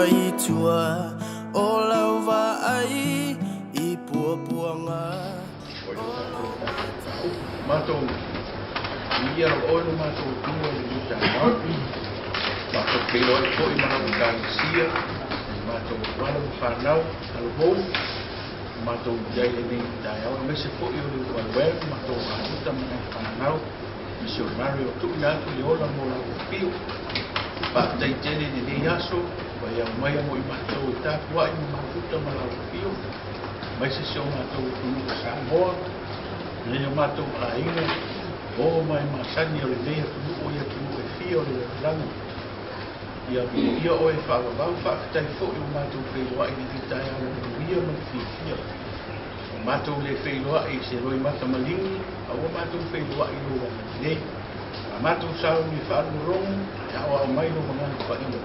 mai i tua o lau vaai i puapuaga o lou matai. Matou viia lava oe lo matou Atua i lenei taeao. Matou feiloai foi ma lau Ekalesia, i matou alo ma fanau, talavou, matou i ai lenei taeao, aemaise foi o le YWAM, matou mafuta ma nai fanau, misionare o tuuina atu le ola mo lau afio. Faafetai tele i lenei aso, ua e aumaia mo i matou e tapuai ma mafuta ma lau afio, aemaise si o matou atunuu o Samoa, nai o matou aiga, o ma e masani o lenei atunuu i atunuu e fia o le lalolagi. Ia viia oe e faavavau, faafetai foi ua matou feiloai i lenei taeao le manuia ma le fiafia. Ua matou le feiloai i se loimata maligi, a ua matou feiloai i lou agalelei. A matou sauni e faalogologo, e aoao mai lou Agaga Paia.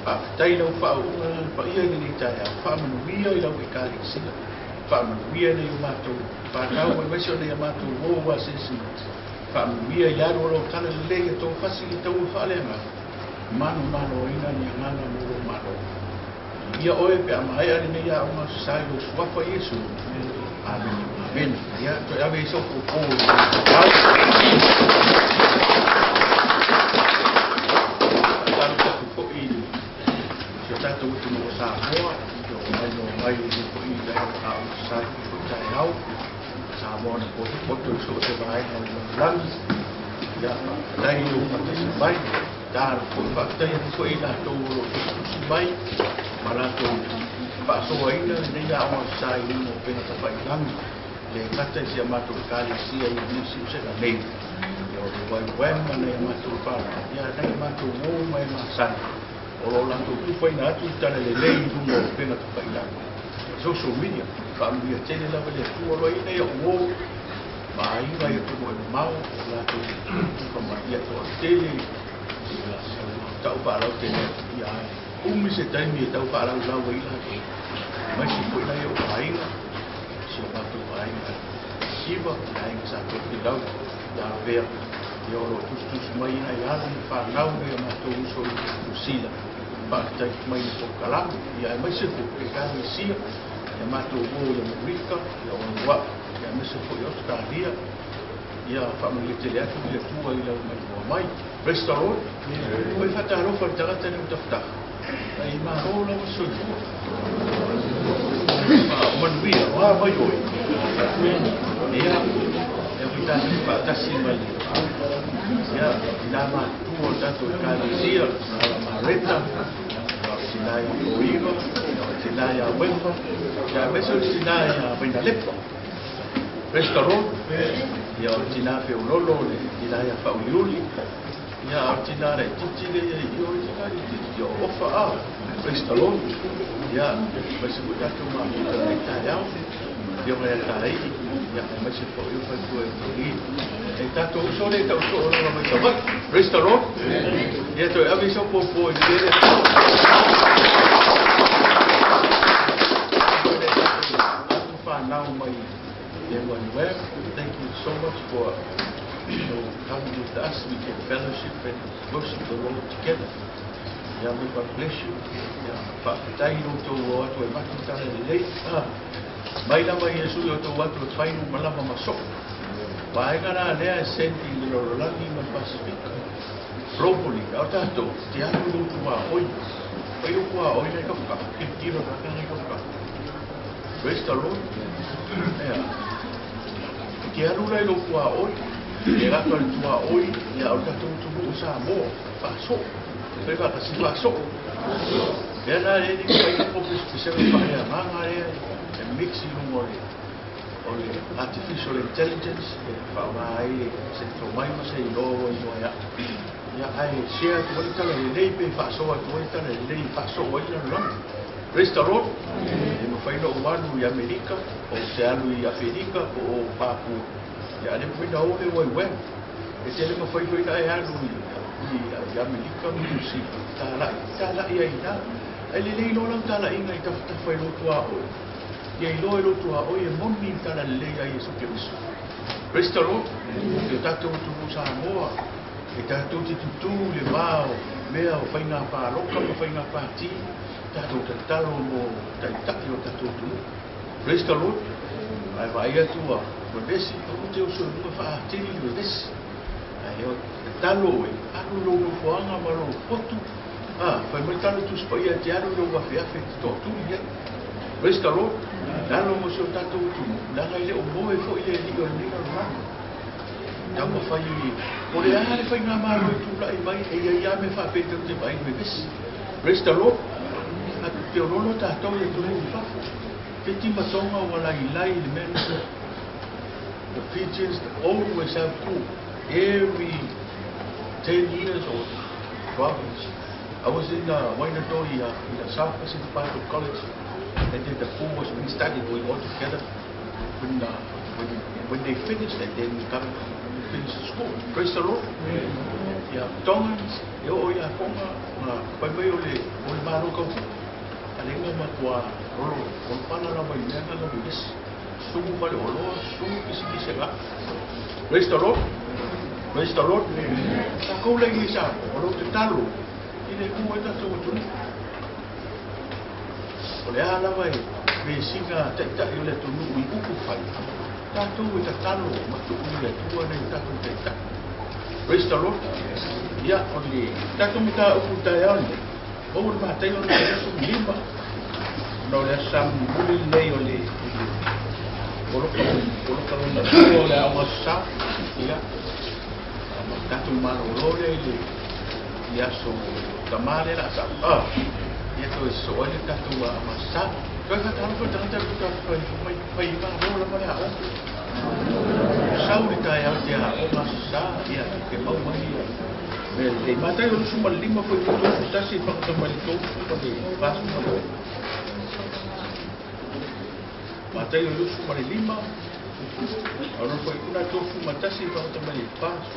Faafetai i lau faauuga Agaga Paia i lenei taeao, faamanuia i lau Ekalesia, faamanuia i nai o matou fanau aemaise o nai a matou uo ua asiasi mai. Faamanuia i le alu o lau talalelei e tou fasi i le taua faaleagaga, manumaloina ni agaga mo lou Malo. Viia oe pe a maea lenei aoga sa i lou suafa Iesu. Amene. Amene. Ia, toe ave i sau pōpō i le au. Faatalofa atu foi i si o tatou atunuu o Samoa, i o mai no mai i foi i le aoga sa i foi taeao. Samoa na potopoto i so o se vaega o le lalolagi. Ia, faafetai i lou faatasi mai. Talo foi, faafetai atu foi i latou o lo o tusitusi mai ma latou faasoaina lenei aoga sa i luga o upega tafailagi, le gata i si a matou Ekalesia i Niu Siusega nei, ia o le YWAM ma nai a matou fanau, ia nai a matou uo ma e masani o lo o latou tufaina atu le talalelei i luga o upega tafailagi, social media. Faamanuia tele lava le Atua o lo o i ai nei au uo ma aiga i atunuu e mamao o latou tufa mai, ia toatele ia tau faalautele atu, ia ae umi se taimi e tau faalaulau ai latou, aemaise foi nai ou aiga, si o matou aiga Siva, le aiga sa Tofilau ia Avea, ia o lo o tusitusi mai nai alo ma fanau nai o matou uso i Niu Sila, faafetai mai i le polokalame, ia aemaise foi le Ekalesia, ia matou uo i Amerika, ia o Anua'i, ia aemaise foi Ausetalia, ia faamanuia tele atu le Atua i lau maimoa mai. Praise the Lord. Oi faatalofa i le tagata nei o tafatafa. Ai malo lava le soifua. Manuia, o a mai oe. Ia, e foi tatou faatasi ma le ia, ina matutua o tatou Ekalesia, o Mareta, o le tina ia Toiva, o le tina ia Wefa, ia aemaise o le tina ia Vainalepa. Praise the Lord. Ia o le tina feololo, le tina ia Fauliuli, ia o le tina laitiiti le ia i o le tina laitiiti, ia o Ofa a. Praise the Lord. Ia, aemaise foi tatou mafuta lenei taeao, Afioga ia Taii, ia aemaise foi o faletua e Toli. E tatou uso le tau soo lava mai Savaii. Praise the Lord. Ia toe ave i sau pōpō i le le whanau mai le YWAM. Thank you so much for coming with us. We can fellowship and worship the Lord together. Yeah, may God bless you. Yeah, faafetai i lo outou o atu e matu tala lelei. Ah, mai lava Iesu i o tou atu e fainu ma lava ma soo. Vaega la lea e send i le lalolagi ma le Pasifika. Globally, a o tatou, te alu i lou tuaoi. Fai lou tuaoi nai kafakafa, tilotilo tagata nai kafakafa. Praise the Lord. Ea. E te alu la i lou tuaoi, e gafa i le tuaoi, ia o le tatou atunuu o Samoa, faasoo. Fai faatasi faasoo. Lea la e le mafai ona pesepesega faaleagaga lea e mix i luga o le artificial intelligence e faaaoga ai se tomai ma se iloa ua iloa e au. Ia ae share atu ai le talalelei pe faasoa atu ai le talalelei e faasoo ai le lalolagi. Praise the Lord. E mafai ona ou alu i Amerika, o te alu i Aferika po o Papua. Ia a le mafai ona o le YWAM. E tele mafai foi ona e alu i Amerika ma Niu Sila, talai, talai ai i ina. Ae lelei loa lau talaiga i tafatafa i lou tuaoi. Ia iloa i lou tuaoi e moni le talalelei a Iesu Keriso. Praise the Lord. I o tatou atunuu Samoa, E tatou te tutū le vā o mea o faiga palota ma faiga pati, tatou tatalo mo taitai o tatou atunuu. Praise the Lord. Ae vaai atu ua vevesi, aua te oso i luga faaatili le vevesi. Ae tatalo oe, alu i lou nofoaga ma lou potu. Fai mai talo Tusi Paia e te alu i lou afeafe e te toatuli ai. Praise the Lord. Lalo mo si o tatou atunuu, leaga e le o moe foi le alii o lenei lalolagi. Taumafai, po o le a le faigamalo e tulai mai, e i ai lava mea faapea tatou te vaai i le vevesi. Praise the Lord. Tatou te oloolo tatou i atunuu i fafo. Fiti ma Tonga ua lailai i le mea lea. The Fijians always have coup every 10 years or 12 years. I was in Wainadoi in the South Pacific Bible College, and then the coup was being studied. We all together. When they finished, and then we come to finish the school. Praise the Lord. Ia, Tongans, e oo ia Tonga, ma fai mai o le malo kaufi. Alenga matua rolo, o le pala lava i mea na vevesi. Sumu fale oloa, sumu kisikisi ga. Praise the Lord. Praise the Lord. Takou le i sa, o lo te talo, i le ku e tatou atunuu. O le a lava e vesiga taitai o le atunuu i upu fai. Tatou e tatalo ma tuu i le Atua nei tatou taitai. Praise the Lord. Ia, o le tatou mataupu taeao lenei, maua le Mataio le 25. Ona o le aso Sa mulimuli lenei o le poloka lona lua o le Aoga Aso Sa. Ia, ma tatou malolo lea i le aso Tamā lea la a sau. Ia toe sosoo ai le tatou Aoga Aso Sa. Toe faatalofa le tagata le fai mai fai malo lava le aoga. Sau le taeao te aoga aso sa, ia te mau mai ia. Mea lelei. Mataio 25 foi 31 fagata mai le 36. Mataio 25, ona foi una 31 fagata mai le 46.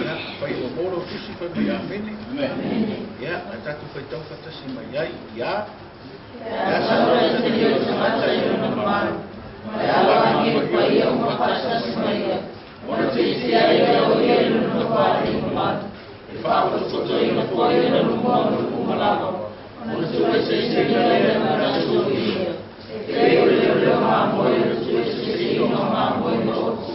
Ia, fai o molo tusi fai mai amene. Ia, a tatou faitau faatasi mai ai. Ia. Pe a sau le Alii o le tagata i lona mamalu, ma le alo agelu paia uma faatasi ma ia, ona tietie ai lea o ia i lona nofoalii mamalu, e faapotopotoina foi ona luma o nu'u uma lava, ona tuueseeseina lea ma latou i ia, e pei o le leoleo mamoe o le tuueseeseina o mamoe ma oti,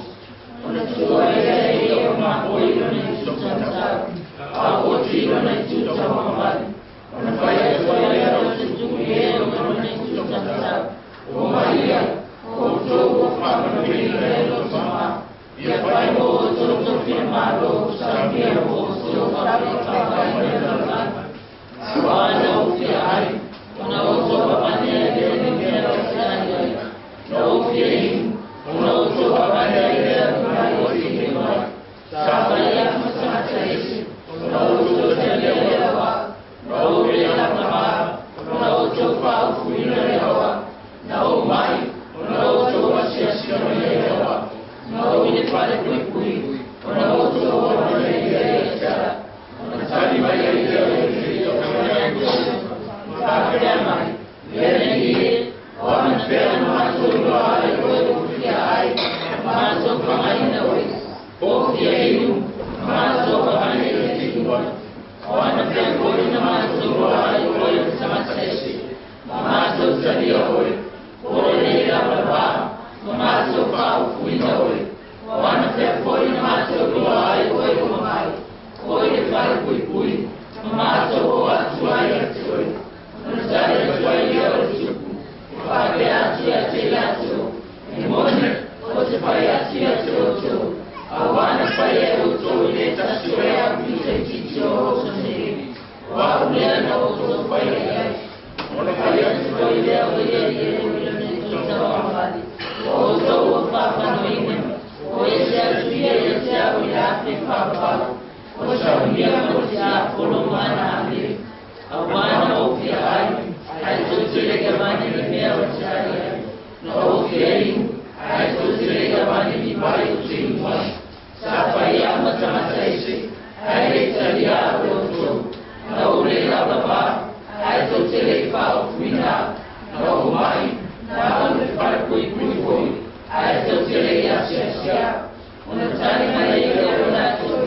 ona tuu ai lea e ia o mamoe i lona itu taumatau, a o oti i lona itu tauagavale. Ona fai atu ai lea o se tupu i e o lona itu taumatau, “O mai ia, o outou ua faamanuiaina e lou Tamā, ia fai mo outou tofi le Malo ua saunia mo outou faapea mai le lalolagi. Aua na ou fia ai, ona outou avane ai lea i le mea ou te ai ai. Na ou fia inu, ona outou avane ai lea i mai o te mai. Sa fai atu ma tagata ese, ona outou talia lea o au. Na ou le lavamā, ona outou faaufuina lea o au. Na ou mai, ona outou asiasia mai lea o au. Na ou i le falepuipui, ona outou oo mai lea ia te au.” Ona tali mai ai lea o le Alii o ia te ma faapea mai, “Le Alii e, o anafea na matou iloa ai oe ua fia ai, ma matou fagaina oe, po o fia inu, ma matou avane ia te inu ai? O anafea foi na matou iloa ai oe o le tagata ese, ma matou talia oe, po o le lavalava, ma matou faaufuina oe? O anafea foi na matou iloa ai oe ua mai, po i le falepuipui, ma matou oo atu ai ia te oe?” Ona tali atu ai lea o le Tupu, e faapea atu ia te i latou, “E moni, ou te fai atu ia te outou, auā na faia e outou i le tasi o e au pito itiiti o outou nei, o au lea na outou faia i ai.” Ona fai atu foi lea o ia i e o i lona itu tauagavale, “O outou ua faafanoina, o ese atu ia ia te au i le afi faavavau, ua saunia mo le tiapolo ma ana agelu. Auā na ou fia ai, ae tou te le i avane ni mea ou te ai ai. Na ou fia inu, ae tou te le i avane ni vai ou te inu ai. Sa fai au ma tagata ese, ae le i talia au e outou. Na ou le lavavā, ae tou te le i faaufuina au. Na ou mai, na au i le falepuipui foi, ae tou te le i asiasi au.” Ona tali mai ai lea o latou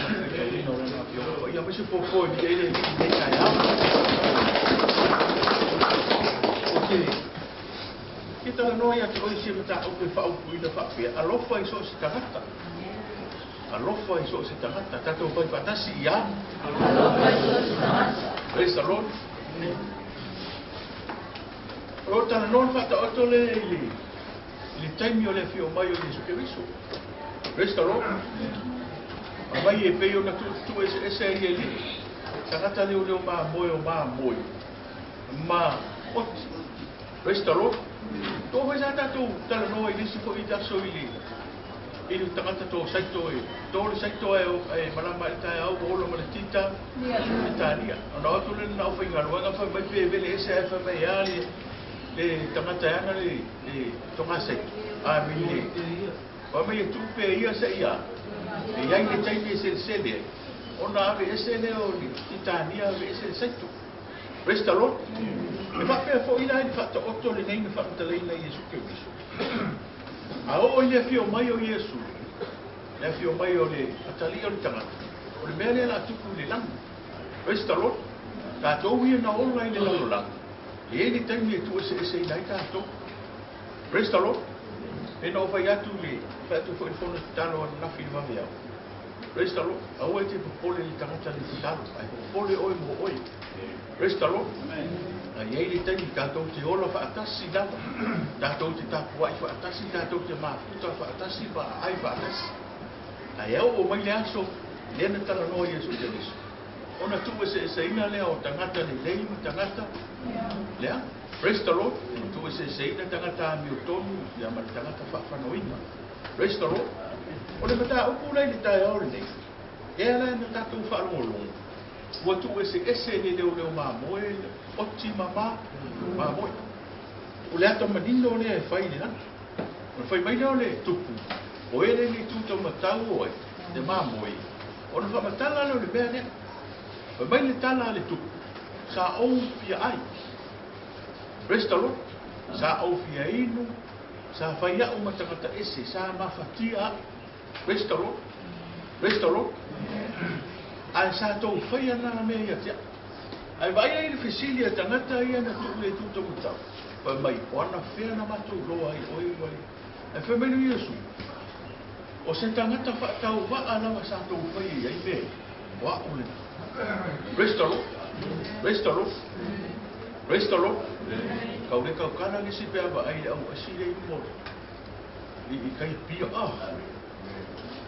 Ma le faitauina o Lana Afioga Paia, aemaise fofo e viia ai le Alii i lenei taeao. Ou te fia talanoa ia te oe i se mataupu e faaupuina faapea, Alofa i so o se tagata. Alofa i so o se tagata. Tatou fai faatasi i a? Alofa i so o se tagata. Praise the Lord. O lo o talanoa le faataoto lea i le i le taimi o le afio mai o Iesu Keriso. Praise the Lord. Aumai e pei ona tuututu eseese ai e alii, tagata leoleo mamoe o mamoe ma oti. Praise the Lord. Toa foi sa tatou talanoa i le isi foi aso i le i le tagata to saito e to le saito ae ae malama ai le taeao ua ola ma le tita titania. Ona o atu lea na aufaigaluega fai mai pe vele ese ae fai mai e a le le tagata e ana le le toga saito a me le fai mai e tuu pea ia seia e i ai le taimi e selesele ai ona ave ese lea o le titania ave ese le saito. Praise the Lord. E faapea foi la i le faataoto lenei na faamatalaina e Iesu Keriso. A oo i le afio mai o Iesu, le afio mai o le atalii o le tagata, o le mea lea o le a tupu i le lagi. Praise the Lord. Tatou ia na ola i le lalolagi, e i ai le taimi e tuueseeseina ai tatou. Praise the Lord. Pei ona ou fai atu i le, fai atu foi i le fono tatalo ananafi i le vaveao. Praise the Lord. Aua e te popole i le tagata le tatalo, ae popole oe mo oe. Praise the Lord. A i ai le taimi tatou te ola faatasi lava, tatou te tapuai faatasi, tatou te mafuta faatasi ma aai faatasi. Ae oo mai le aso lea na talanoa Iesu Keriso, ona tuueseeseina lea o tagata lelei ma tagata leaga. Praise the Lord. Tuueseeseina tagata amiotonu ia ma le tagata faafanoina. Praise the Lord. O le mataupu la i le taeao lenei, e ala ona tatou faalogologo, ua tuueseese le leoleo mamoe, oti ma ma, mamoe. O le ata manino lea e fai i le lagi. Ona fai mai lea o le tupu, o e le tu taumatau o ai, le mamoe, ona faamatala lea o le mea lea. Fai mai le tala a le tupu, sa ou fia ai. Praise the Lord. Sa ou fia inu, sa fai au ma tagata ese, sa mafatia au. Praise the Lord. Praise the Lord. Ae sa tou faia na mea ia te au. Ae vaai ai le fesili a tagata ia na tuu i le tu taumatau, fai mai, o anafea na matou iloa ai oe ua le. Ae fai mai le Iesu, o se tagata faatauvaa lava sa tou faia i ai mea ia, o au lena. Praise the Lord. Praise the Lord. Praise the Lord. Kau le kaukala le isi pe a vaai i le au asi lea i luma o le i kai pia. Ah.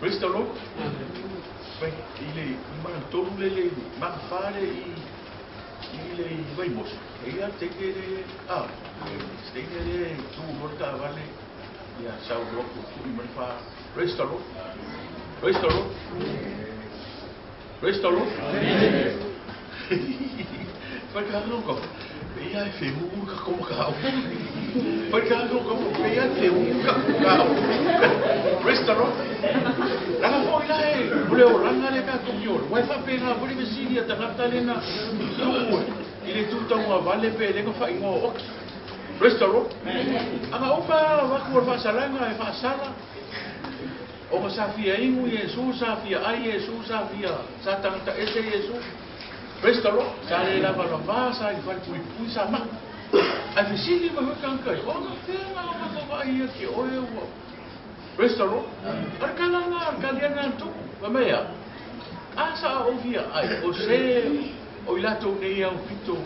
Praise the Lord. Fai i le i mana tolu le le mana wha le i i le i Vaimoso. E ia te ke le ah. Te ke le tu lo ta vale ia sau lo ku tu i mana wha. Praise the Lord. Praise the Lord. Praise the Lord. Fai ka no ka. Pe ia e whehu ka koma ka au. Fai ka no ka pe ia e whehu ka ka au. Praise the Lord. Langa foi la e, o le olanga le ka toki ora. Wai whape ngā puri me siri a tangata le na tu'u i le tūtaunga vale pe lenga whaingoa oki. Praise the Lord. Anga opa waku o le whaasalanga e whaasala. Ona sa fia inu Iesu, sa fia ai Iesu, sa fia, sa tagata ese Iesu. Praise the Lord. Sa le lavalava, sa i fale puipui, sa maʻu. Ae fesili mai foi tagata ia, o anafea na amata vaai ia te oe ua. Praise the Lord. O le tala na, o le talia na tupu. Fai mai a, a sa ou fia ai, o se o i latou nei au pito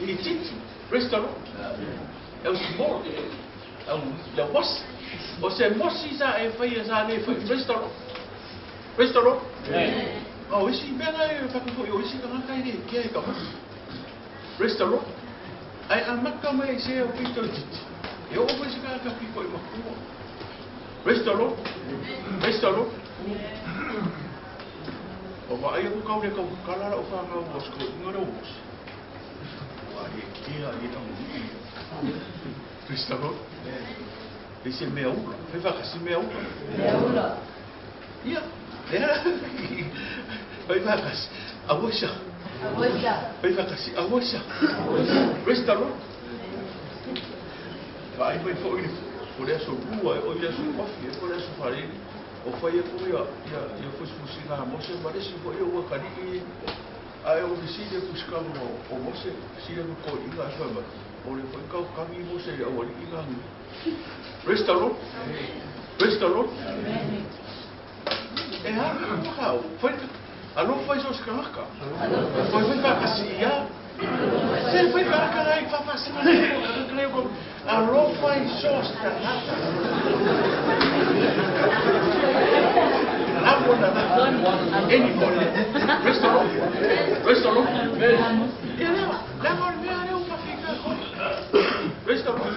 itiiti. Praise the Lord. E au small. Au le wasi. O se mosi sa e faia sa le fai. Praise the Lord. Praise the Lord. Amen. O isi mea la e whaka foi o isi tagata e le kea i ka mosi. Praise the Lord. Ai a maka mai i se au pito itiiti. E oo foi se tagata pito i makua. Praise the Lord. Praise the Lord. O vaai aku kau le kau kala la o whangau o se kau inga rau mosi. Ua le kea i e taunuu. Praise the Lord. E se mea ula. Fai whakasi mea ula. Mea ula. Ia. Lea. Fai whakasi. Aua Aua Fai whakasi. Aua Praise the Lord. Vaai mai foi le o le aso lua e o le aso kofi e o le aso wharere. O fai aku ia ia ia fusifusiga a Mose ma le isi foi ua kali'i ae o fesili atu i se kava o Mose, fesili atu i toeaiina ae fai mai, O le foi kau kagi Mose i le aualii na nei. Praise the Lord. Praise the Lord. E a ka fai alofa i so se tagata. Fai fai faatasi i a. Se fai tagata lai faafasi mai alofa i so se tagata. Anybody. Praise the Lord. Praise the Lord. Ia lea, leaga o le mea lea ua faafetai ko. Praise the Lord.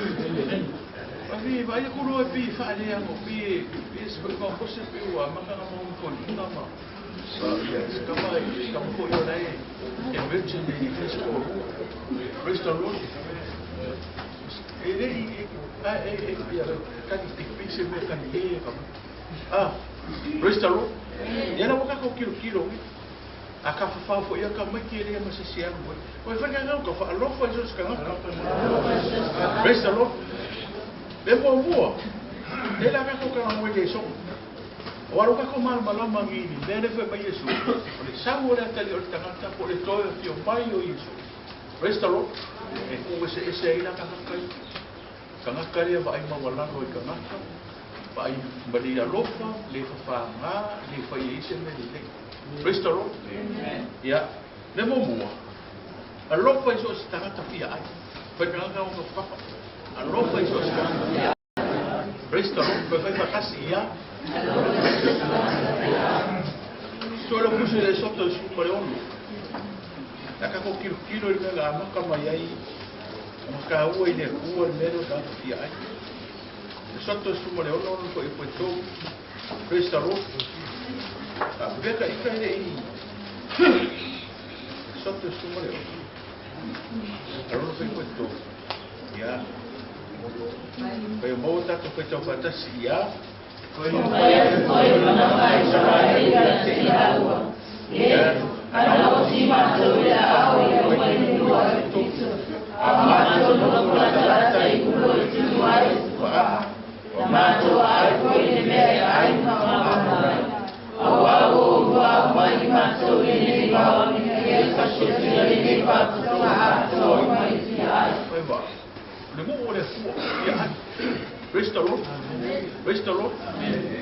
Vafi vai ku loa pi faaleago pi pi se foi ma mose pi ua amata na mau toeaiina ma ia se tama se tama foi o la e e virgin i le isi toalua. Praise the Lord. E le i a e e ia kani te pi se mea kani e ka ah praise the Lord. Ia la ua tatou kilokilo a ka fafao foi ia ka mai ke le ma se se alu ai. Oi fai ka ngau ka whaalofa i so se tagata. Praise the Lord. Le muamua, le la kako ka ngoi le so. O alo kako malamalama ngi ni mea le fai mai Iesu. O le sau o le atali o le tagata po o le toe afio mai o Iesu. Praise the Lord. E ku ese ese ai la tagata i. Tagata lea vaai maualalo i tagata. Vaai ma le alofa, le fafaga, le fai ai se mea lelei. Praise the Lord. Ia, le muamua, alofa i so o se tagata fia ai. Fai tagata o ka papa. Alofa i so o se tagata fia ai. Praise the Lord. Fai fai whakasi ia. So le pusi le soto i supa le ono. Na kako kilo kilo i mea la amaka mai ai. Ma ka ua i le kua le mea leo tagata fia ai. Le soto i supa le ono ono ko i koe tō. Praise the Lord. A peka i ka hele i. Le soto i supa le ono. Alofa fai koe tō. Ia. Fai o maua tatou fai tau faatasi ia. Ua fai atu foi le manawa a Isaraelu ia te i laua, E, ana oti matou i le aao i aumai lua o Epito, a o matou nofo latalata i ulo e tunu ai le puaa, na matou aai foi i le mea e ai ma mamama ai. Auā ua oulua aumai i matou i lenei vao ia fasiasia lenei faatotoga atoa uma i fia ai. Fai ma le moo o le Atua ia ai. Praise the Lord. Praise the Lord.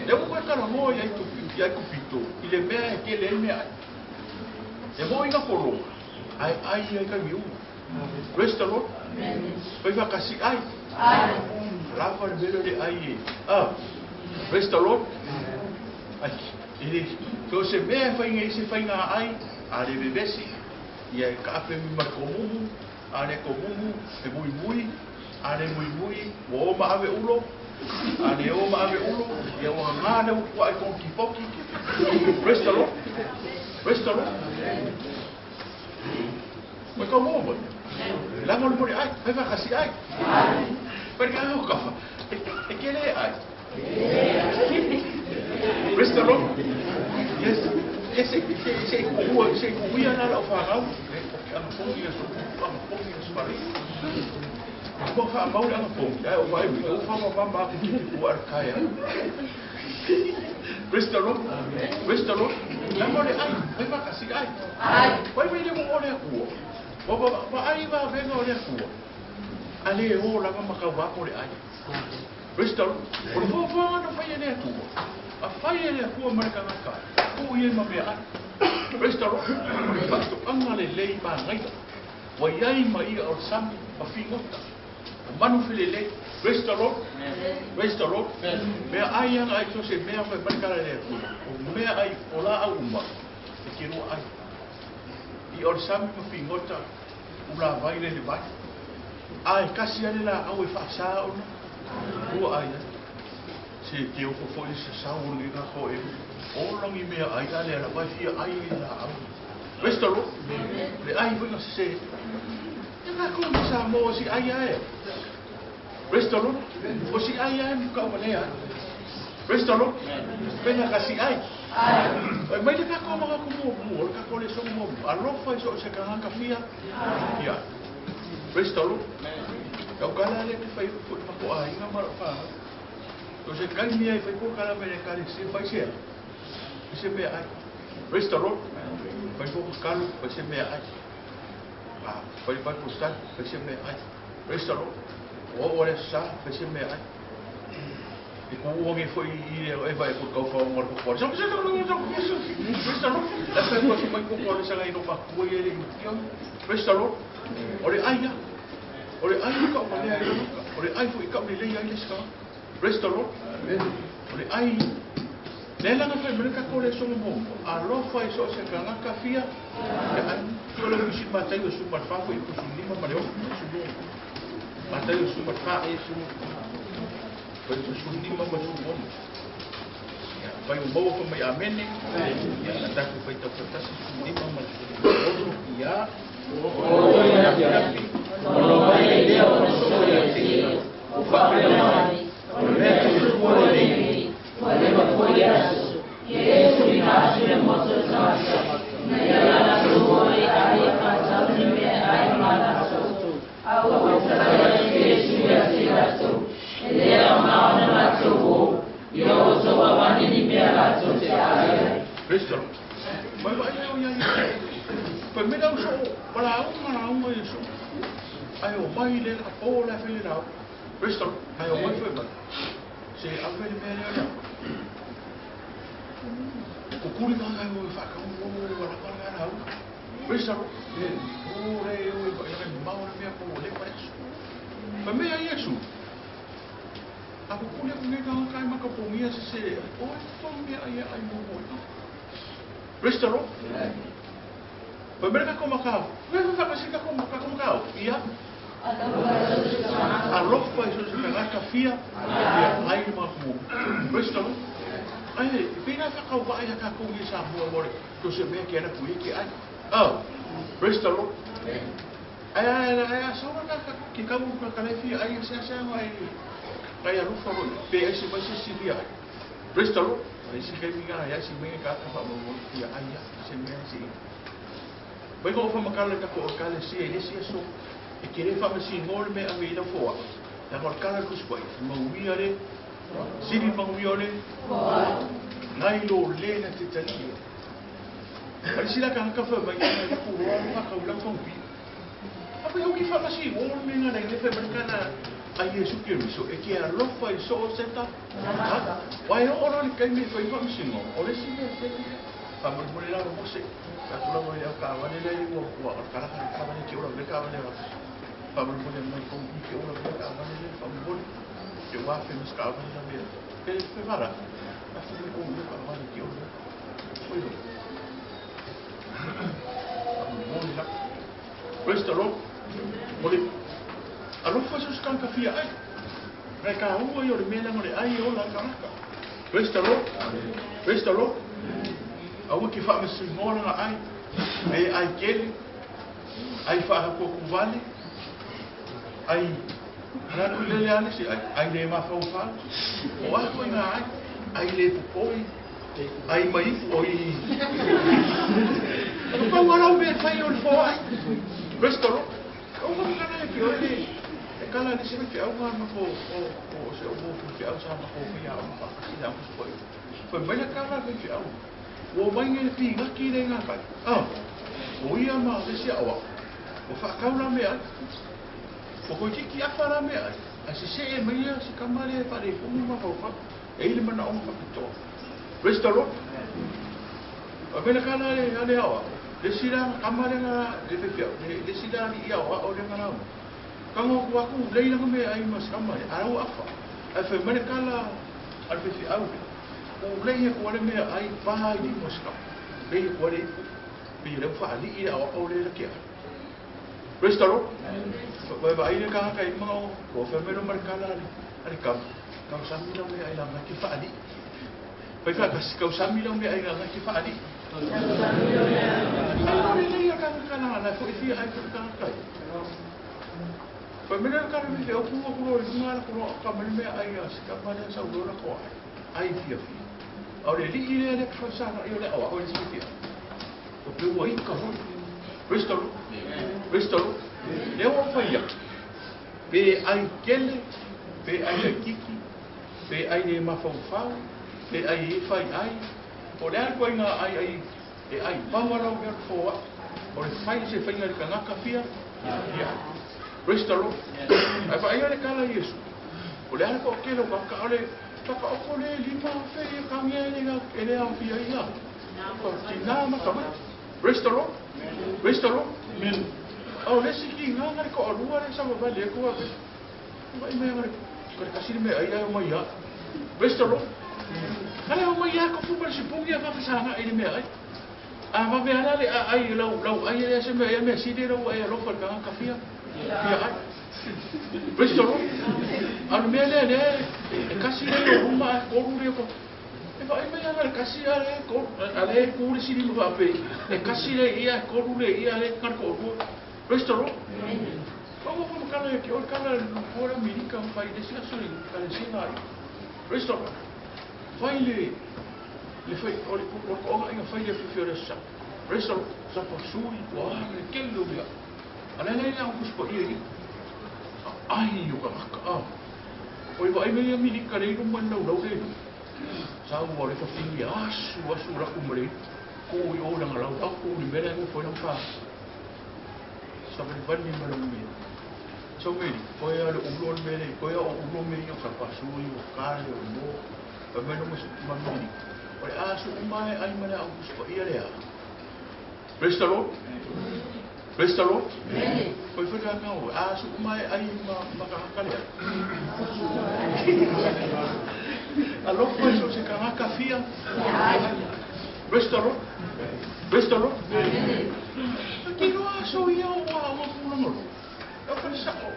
Le ua koe talanoa ia i Kupito i le mea e tele ai mea ai. E mo i ngā pologa, ai ai ai kai mi uma. Praise the Lord. Fai whakasi ai. Lava le mele le ai e. Ah. Praise the Lord. Ai, e so se mea e whai ngai se whai ngā ai, a le vevesi, ia e ka ape mi ma komumu, a le komumu, e mui mui, a le mui mui, ua o ma ave ulo, a le o ma ave ulo, ia ua ngā le upu ai konki poki. Praise the Lord. Praise the Lord. Mai kau mo mai. La mo le ai, fai whakasi ai. Fai ka au kafa. E ke le ai. Praise the Lord. Yes. Yes, se se ku se ku ia na lau whangau. E o ke anga pongi a su, anga pongi a su mari. Ko wha mau le anga pongi. Ai o whai mi, o wha ma ma ku ki ku ar kai. Praise the Lord. Praise the Lord. La mo le ai, fai whakasi ai. Wai wai le mo o le akua. Wa wa wa ai wa venga o le akua. A le o lava ma kau wako le ai. Praise the Lord. O le whawhanga na whai e le atua. A whai e le akua ma le kangaka. Ku i e ma mea ai. Praise the Lord. O le whaitoanga le lei ma ngaila. Wa iai ma ia o le sami ma whingota. O manu while lei. Praise the Lord. Praise the Lord. Mea ai anga ai so se mea whai marikara le akua. O mea ai o la au uma. E te roa ai. I o le sami ma whingota. Ula vai le le vai. Ai kasi ale la au e whaasa ona. Ua ai ai. Se te oko foi se sau o ngi ngā e. O langi mea ai ale ala vai fia ai e la au. Praise the Lord. Le ai foi nga se. E ngā koe ma sa mo si ai ai. Praise the Lord. O si ai ai mu ka o ai. Praise the Lord. Pena ka si ai. Ai mai le ka ko mga ko mo mo le ka ko le so mo alofa i so se ka hanga fia. Ia. Praise the Lord. Kau kala le ke whai fu ma ko ai ngā mara wha. O se kaimi ai fai ko kala me le kale se fai se. Se me ai. Praise the Lord. Fai ko kalu fai se me ai. Ah, fai fai ko sta fai se me ai. Praise the Lord. O o le sa fai se me ai. E ko o ngi foi i e vai ko kau fa mo ko ko. Praise the Lord. La fai ko se mai ko ko le sa ngai no ma ku i le i. Praise the Lord. O le ai ya. O le ai ka o le ai. O le ai foi ka le ai le ska. Praise the Lord. O le ai le langa fai mele ka ko le songo mo. Alofa i so se ka ka fia. Ai ko le misi matai o su fa ko i ko su lima ma le o su mo. Matai o su fa e su. Ko su lima ma su mo. Ya fai o mo ko mai amene. Ya la ta ko fai ta ta su lima ma su. Ya o ya ya. O lo mai le o so le ti. O fa le mai. O le tu o le o le ma foi aso. Yesu ni aso le mo so sa. Na ya la so o ai pa sa ni me ai ma la so. A o sa la Yesu ya se la so. Le o ma na ma so o. Yo so wa wa ni me la so se ai. Cristo. Mai vai o ia ia. Pai me dau so pala o ma o Yesu. Ai o mai le a po la fele la. Cristo. Ai o mai foi mai. Se a fele me le le. Ko kuri ka ai o fa ka o o la ka la la. Cristo. O re o e le ma o me po le pa eso. Pa me ai Yesu. A ko kuri ko me ka ka ma ka po mi se se. O fo me ai ai mo mo. Praise the Lord. Pa me ka ko ma ka. Me fa ka se ka ko ka ko ka. Ia. Alofa i so se ka ka fia. Ia ai ma ko. Praise the Lord. Ai, pina fa ka wa ai ka ko ni sa mo mo. To se me ke na ku ke ai. Oh. Praise the Lord. Ai ai ai so ka ka ki ka mo ka le fia ai se se ai. Ai alofa ro. Pe ai se ba se si fia. Praise the Lord. Ai si ke mi ga ai si me ka ka fa mo fia ai se me si. Bai ko fa makala ka ko ka le si le si so. E ke le fa me si ngol me a me la foa. Ya ko kala ku spai. Mo wi ale. Siri mo wi ale. Nai lo le na te tali. Ai si la ka ka fa mai ka ku ro ma ka ula fa pi. A pa yo ki fa si ngol me na le fa me kana a Yesu Kristo e ke alofa i so seta. Wai o ro le kai me fa fa si ngol. O le si me se. Fa mo mo le la mo se. Ka tu la mo le ka wa le le wo wa ka la ka wa le ke ora le ka wa le. Fa mo mo le mai ko ke ora le ka wa le fa mo le. Ke wa fe mis ka wa le me. Pe fe vara. A fe me ko le ka wa le ke ora. Oi. Mo le la. Praise the Lord. Mo le. Alofa so ska ka fia ai. Ngai ka ua i o le mea le ai o la ka ka. Praise the Lord. Praise the Lord. Aua ki wha me singola nga ai. Me ai kele. Ai wha ko kuvale. Ai ranu lele ale si ai ai le ma fau fa. O a ko nga ai. Ai le pupoi. Ai mai fu oi. O pa wala me fai o le fo ai. Praise the Lord. O ka kana e o le. E kala ni se me au nga ma ko o se o mo fu au sa ma ko fi au pa si na mo foi. Foi mai la kala me fi au. O mai nge pi nga ki le nga kai. Ah. O ia ma le sia awa. O fa kau la me ai. O ko ki afa la me ai. A se se e mai se kamale fa le fu ma fa fa. E ile mana o fa pito. Praise the Lord. A mena kala le ale awa. Le sila kamale nga le fe fia. Le sila ni ia o le nga la. Kango ku aku le ila me ai ma kamale. Arau afa. A fe mena kala al fe fi au. O le ia ko le mea ai pa i mo ska. Le ia ko le pe le fa li i o le la kia. Praise the Lord. Vai vai le ka ka i mo ko fe me no markala le ale ka ka sa mi la me ai la ma ki fa li. Vai fa ka ka sa mi la me ai la ma ki fa li. Ai le ia ka ka na na fo i ai ka ka ka. Fa me le ka me o ku ko le ma ko ka me me ai a ka ma le sa o la ko ai fia fia. O le li le le ka sa na i le o o le si fia. O pe o i ka ho. Praise the Lord. Praise the Lord. Le o fa ia. Pe ai kele, pe ai le kiki, Pe ai le mafaufau, pe ai e fai ai. O le a ituaiga ai ai e ai pau a lau mea o le foai. O le fai se faiga i le tagata fia fia ai. Praise the Lord. Ae vaaia le tala a Iesu. O le a le toatele o tagata o le whakaoko le 5,000 ia kangia e le aofia ai ia. Tina ma tamaiti. Praise the Lord. Praise the Lord. Amen. O le isi kiga na le toalua le savavali atu a pe. Vai mai ngare kare kasi le mea ai ai o mai ia. Praise the Lord. Kare o mai ia ko fu ma le sipungi a whakasanga i le mea ai. A vave ala le a ai lau lau ai le se mea ia mea sili lau ai alofa le tagata fia fia ai. Praise the Lord. A le mea lea lea e kasi le o luma a kolu le ko. E vaai mai ana le kasi a le kolu a le ku le sili ma whaape. E kasi le ia e kolu le ia le kare ko rua. Praise the Lord. Pau o makala e ke o kala le ora milika fai le sia so i kale singa ai. Praise the Lord. Fai le le fai o le o ko onga inga fai le fifi o le sa. Praise the Lord. Sa pa sui wa le kelu mea. A le le au kuspa ia i. Ai o ka ka a. O i vai mea milika le ilu mai lau lau le. Sa ua le whawhingi asu asu raku mare. Ko i o langa lau lau ko ni mele ngo foi lang fa. Sa vali vali ma lau mea. Sa meri, koe a le ulo le mele, koe a o ulo me i o sa pasui, o kare, o mo, pa mai no ma meri. O le asu umae ai ma le au kuspa ia lea. Praise the Lord. Praise the Lord. Koe whai ka o, asu umae ai ma ma ka haka lea. Alofa i so se kangaka fia. Praise the Lord. Praise the Lord. Ki roa so ia o a o pulanga ro. E o whare sao.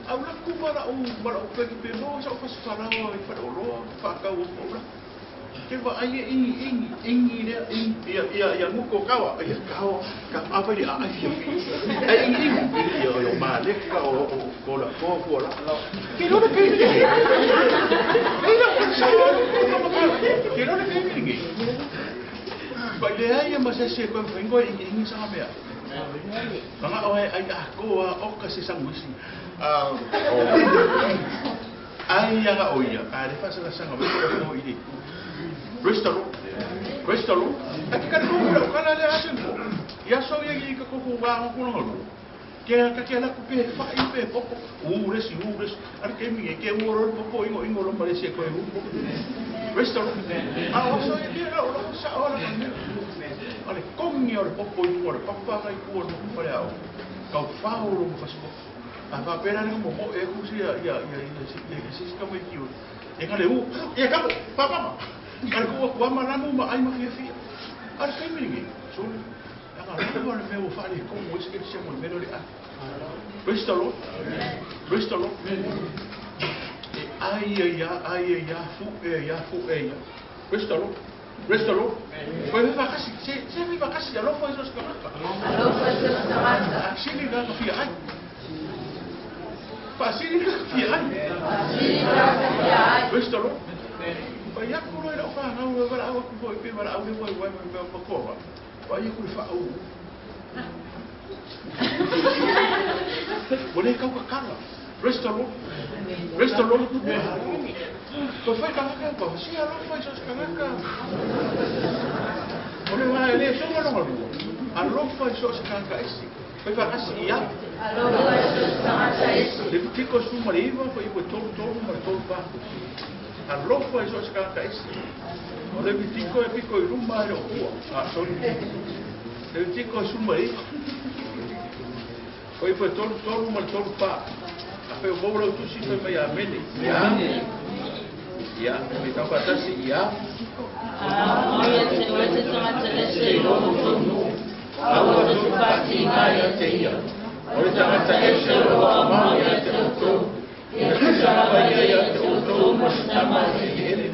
Au laku mara o mara o peki pe mo sa o whasi wharao i whare o roa whakau o o laku. Ke wa ai e ingi ingi ingi lea ingi ia ia ia nguko kawa ia kawa ka awai a ai fia fi. Ai ingi ingi ia o maleka o o ko la ko ko la. Ke rona ke ingi. Ei la sa ke rona ke ingi. Pa le ai ma se se ko mfengo ingi ingi sa mea. Mga o ai a ko a o ka se sanguisi. Ai anga o ia, a le fasa la sanga me ko i le. Praise the Lord. Praise the Lord. A ke ka ko la kana le asen ko. Ia so ia i ka ko ko wa ko no lo. Ke ka ke la ku pe fa i pe popo. U le si u le. A ke mi ke u ro popo ingo ingo lo mare se ko e u. Praise the Lord. A o so ia ke la o sa o la me. A le kongi o le popo i o le papa ngai ku o le fale ao. Kau fa o lo mo fasi popo. A fa pera le mo mo e ku si ia ia ia ia ia si ka mo ki o. E ka le u. E ka pa pa pa. A le ku ku ama lanu ma ai ma fia fia. A le kai mi So anga le mo le me o fa le ko mo se ke se mo me le a. Praise the Lord. Praise the Lord. E ai ia ai ia fu e ia fu e ia. Praise the Lord. Praise the Lord. Koe me whakasi, se me whakasi, alofa i so se tagata. Alofa i so se tagata. Asili ka fia ai. Faasili ka fia ai. Faasili ka fia ai. Praise the Lord. Pai aku roi lau whanau, e wara au aku foi pe wara au le wai wai mai mea makoa. Pai aku le whaau. Mo le kau ka kala. Praise the Lord. Praise the Lord. Ko whai kangaka ko, si alofa i so se kangaka. O le wā le songa longa lua. Alofa i so se kangaka esi. Koe whakasi ia. Alofa i so se tagata esi. Le putiko su ma le iwa, ko iwa tolu tolu ma le tolu pāku. Alofa i so se kangaka esi. O le putiko e piko i ruma e le okua. Ah, sorry. Le putiko e su ma le iwa. Ko iwa tolu tolu ma le tolu pāku. A whai o mōrau tusi whai mai a mene. Ia. Ia. Me tau whatasi ia. A ia te oe te tagata ese i roho tonu. Aua te pati ngā ia te ia. O le tagata ese o roa mau ia te outou. Ia tusa lava ia ia te outou ma se tama e te ele.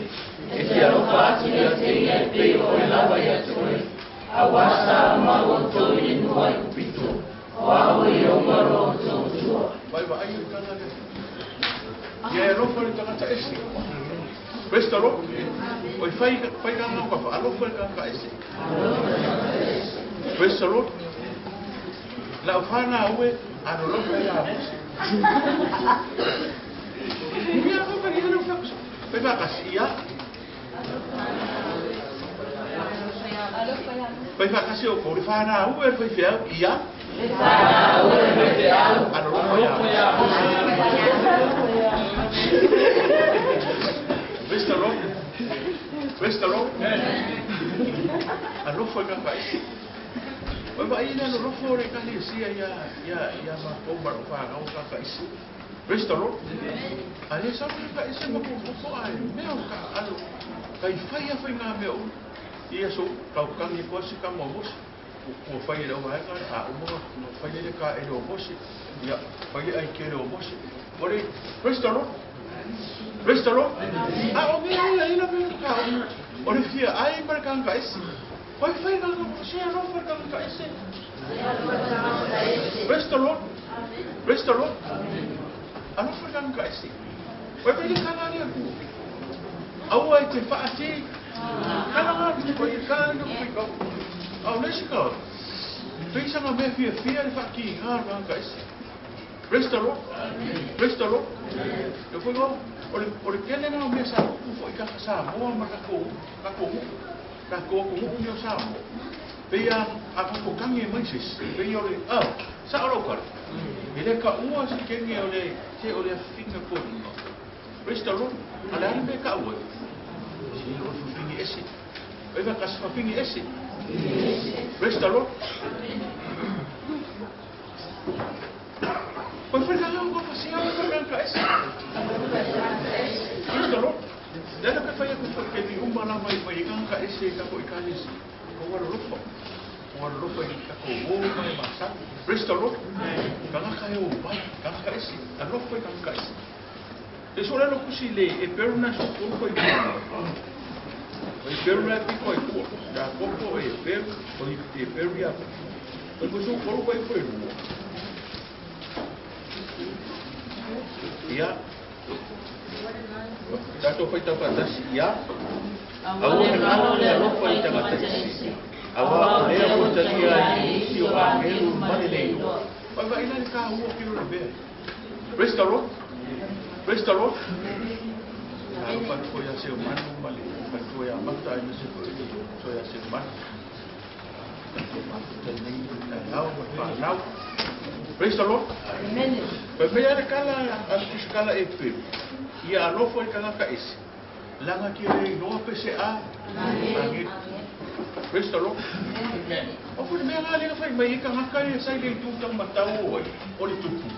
E te alofa atu ia te ia e pei o e lava ia te oe. Aua sa mau outou i le nua i kupito. O au i o maro outou tua. Vai vai ai kana le. Ia e alofa le tagata ese. Praise the Lord. Oi fai fai ka ngau ka alofa le tagata ese. Praise the Lord. La ufana ue alofa ia mose. Ia ko ka ni le fa. Fai faatasi ia. Fai faatasi outou le fanau e le faifeau ia. Le fanau e le faifeau. Alolofa ia. Praise the Lord. Praise the Lord. Alofa i kakaisi. Oi vaai le alolofa o le ekalesia ia ia ia matou ma lou fanau kakaisi. Praise the Lord. A le sau le kakaisi ma koko ae mea o taaalo. Kai fai a faiga mea uma. Ia so tau kagi atu lava si tama o Mose. Ua fai e le auvaega a uma ona fai lea le taele o Mose. Ia fai le aikele o Mose. Ua le Praise the Lord. Praise the Lord. A o mea ia ila mea ka o le fia ai ma le tagata ese. Fai fai ka se alofa le tagata ese. Praise the Lord. Praise the Lord. Alofa le tagata ese. Fai fai le kala le Atua. Aua e te faati. Kala ngā te koe i kala le koe kau. A o le isi ka, pei sanga mea fiafia le faatiga o le tagata ese. Praise the Lord. Praise the Lord. E foi o o le o le tele lena o mea sa tupu foi i kaka Samoa ma tatou tatou nuu, tatou atunuu nei o Samoa. Pei a a tatou tagi mai se isi, pei o le a sao lau tala. E le taua se kenge o le se o le afifiga foliga. Praise the Lord. A le a le mea e taua ai? Se o le fafine ese. Oi faatasi fafine ese. Praise the Lord. Oi fai ka leo ka sia o ka ka ese. Praise the Lord. Le ala pe fai aku foi ke mi uma lava i mai ka ka ese ka ko i ka ese. Ko wala lofa. Ko wala lofa i ka ko wo mai ma sa. Praise the Lord. Ka ka e o pai ka ka ese. Alofa i ka ka ese. E so le kusi le e peru na so ko ko i ko. E peru na piko i ko. Ya ko ko e peru o i e peru ya. O ko so ko ko i ko i ruo. Ia. Tatou faitau faatasi ia. Aua e galo le alofa i tagata isi. Auā o lea ua talia ai e nisi o agelu ma le le iloa. Vaivai la le taua o kilo le mea. Praise the Lord. Praise the Lord. Talofa atu foi ia Seumanu ma le faletua ia Mata aemaise foi le uso ia Seumanu. Tatou mafuta i lenei taeao ma le fanau. Praise the Lord. Amen. Fai mai lava le tala a le tusikala e pelu, ia alofa i tagata ese, laga ke le iloa pe se a agelu. Praise the Lord. Amen. O foi le mea la lea na fai mai ai tagata ia sa i le itu taumatau o ai, o le tupu.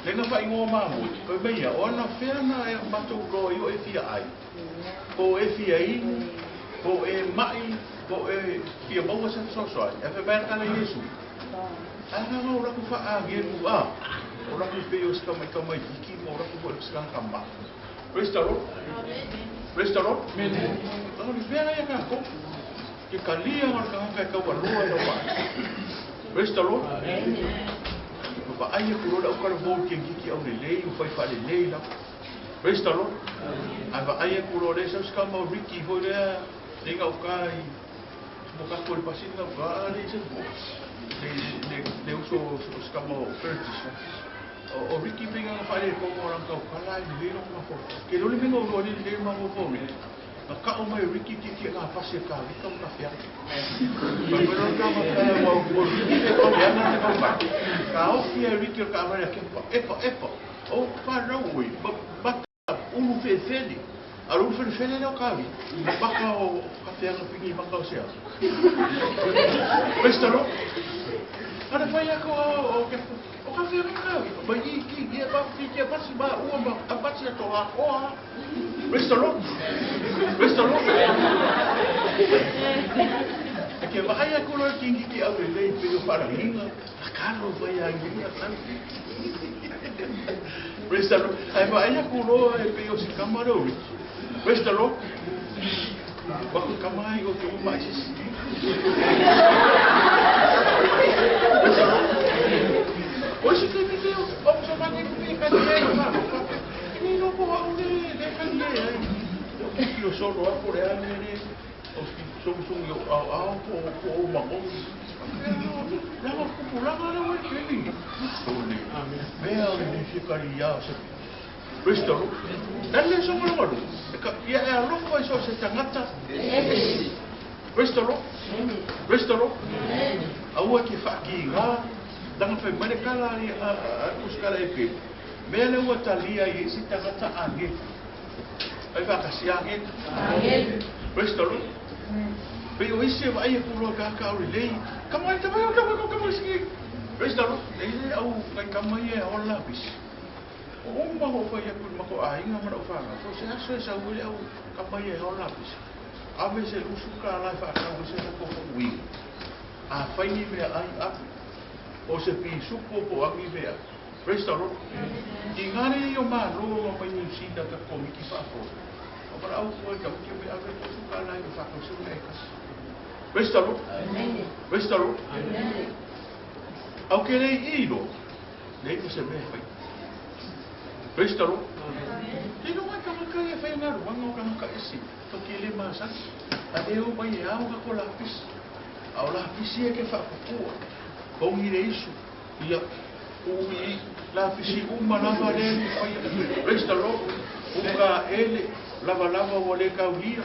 Le na faaigoa mamoe, fai mai ia, o ana fea na e matou loa ai o e fia ai, po o e fia inu, po o e mai, po o e fia maua se fesoasoani. Ae fai mai ana tala Iesu, Ae ana o latou faaagelu a, o latou pei o se tamaitamaititi ma o latou foi o se tagata maa. Praise the Lord. Praise the Lord. O le fea ia tatou, ke kalia o le tagata e taualoa i lau vaai. Praise the Lord. Ma vaai aku loa le aukalavou i kengiki aulelei ua fai faalelei lava. Praise the Lord. Ae vaai aku loa lea sau se tama o Ricky foi lea le gauta i mo tatou i le pasina gauta a le se le le le uso o se tama o Curtis. O Ricky pei na faaletonu o lana tautala e lelei lona mafaufau. Ke lole mea na oloa nei lelei mafaufau nei. Na ka'o mai o Ricky tietie na pasi e Kāwika ma ka feaga. Fai mai loa le tama tala ua o Ricky le tau leaga le tau mai. Ka ofi e Ricky o le taavale a Kepa, epa, epa, o whanau oi, ma mata ulu felefele. A o le ulu felefele lea o Kāwika, ma maka o ka feaga pigi maka o se ata. Praise the Lord. Ana fai aku o Kepa, o ka feaga Kāwika, ma i ki ia ma ki kia pasi ma ua ma a pasi a to akoa. Praise the Lord. Praise the Lord. E ke vaai aku loa ki ki au lelei pei o faalagiga, a kalo fai a inga tau. Praise the Lord. Ae vaai aku loa e pei o si kama leo Ricky. Praise the Lord. Ua ku kama ai o te uma i sisi. Praise the Lord. O isi taimi te o o sa mani ku pe ka te o ma ka. Ni no ko au le le ka le ai. O ki o solo a ko le ane le o ki sung sung o au au po po o ma o. Langa kupulanga le wai keli. O le mea o le se kari ia se. Praise the Lord. Le le soga longa lua. Ia e alofa i so o se tagata ese. Praise the Lord. Praise the Lord. Aua e te faakigā, leaga fai mai le tala a le musikala e pe, mea lea ua talia ai e isi tagata agelu. Ai faatasi agelu. Praise the Lord. Pei o isi e vaai aku loa ka au lelei. Kama ai, kama ai, kama ai, kama ai, Praise the Lord. E i le au ngai kama ia e ola lapisi. Ua uma ona ou fai atu i le matou aiga ma lau fanau, so o se aso e sau ai le au kama ia e ola lapisi, ave se $20 e faatau ai se latou faauiga. Afai ni meaai ave, o se pisupo po o a ni mea. Praise the Lord. I ngā rei o Malo ma mai Niu Sila ka komiti faafoe, o valaau atu ai tamaiti o me ave $20 e faatau se mea e tasi. Praise the Lord. Praise the Lord. Au ke lei i loa, leai ma se mea e fai. Praise the Lord. Ke iloa ai tagata ia e fai galuega o tagata ese, tou te le masani. A le o mai e ao ka ko lapisi. A o lapisi e ke faapupua. Pogi le isu, ia, ui, lapisi uma lava lea e te faia. Praise the Lord. Uka ele, lavalava ua le kaulia.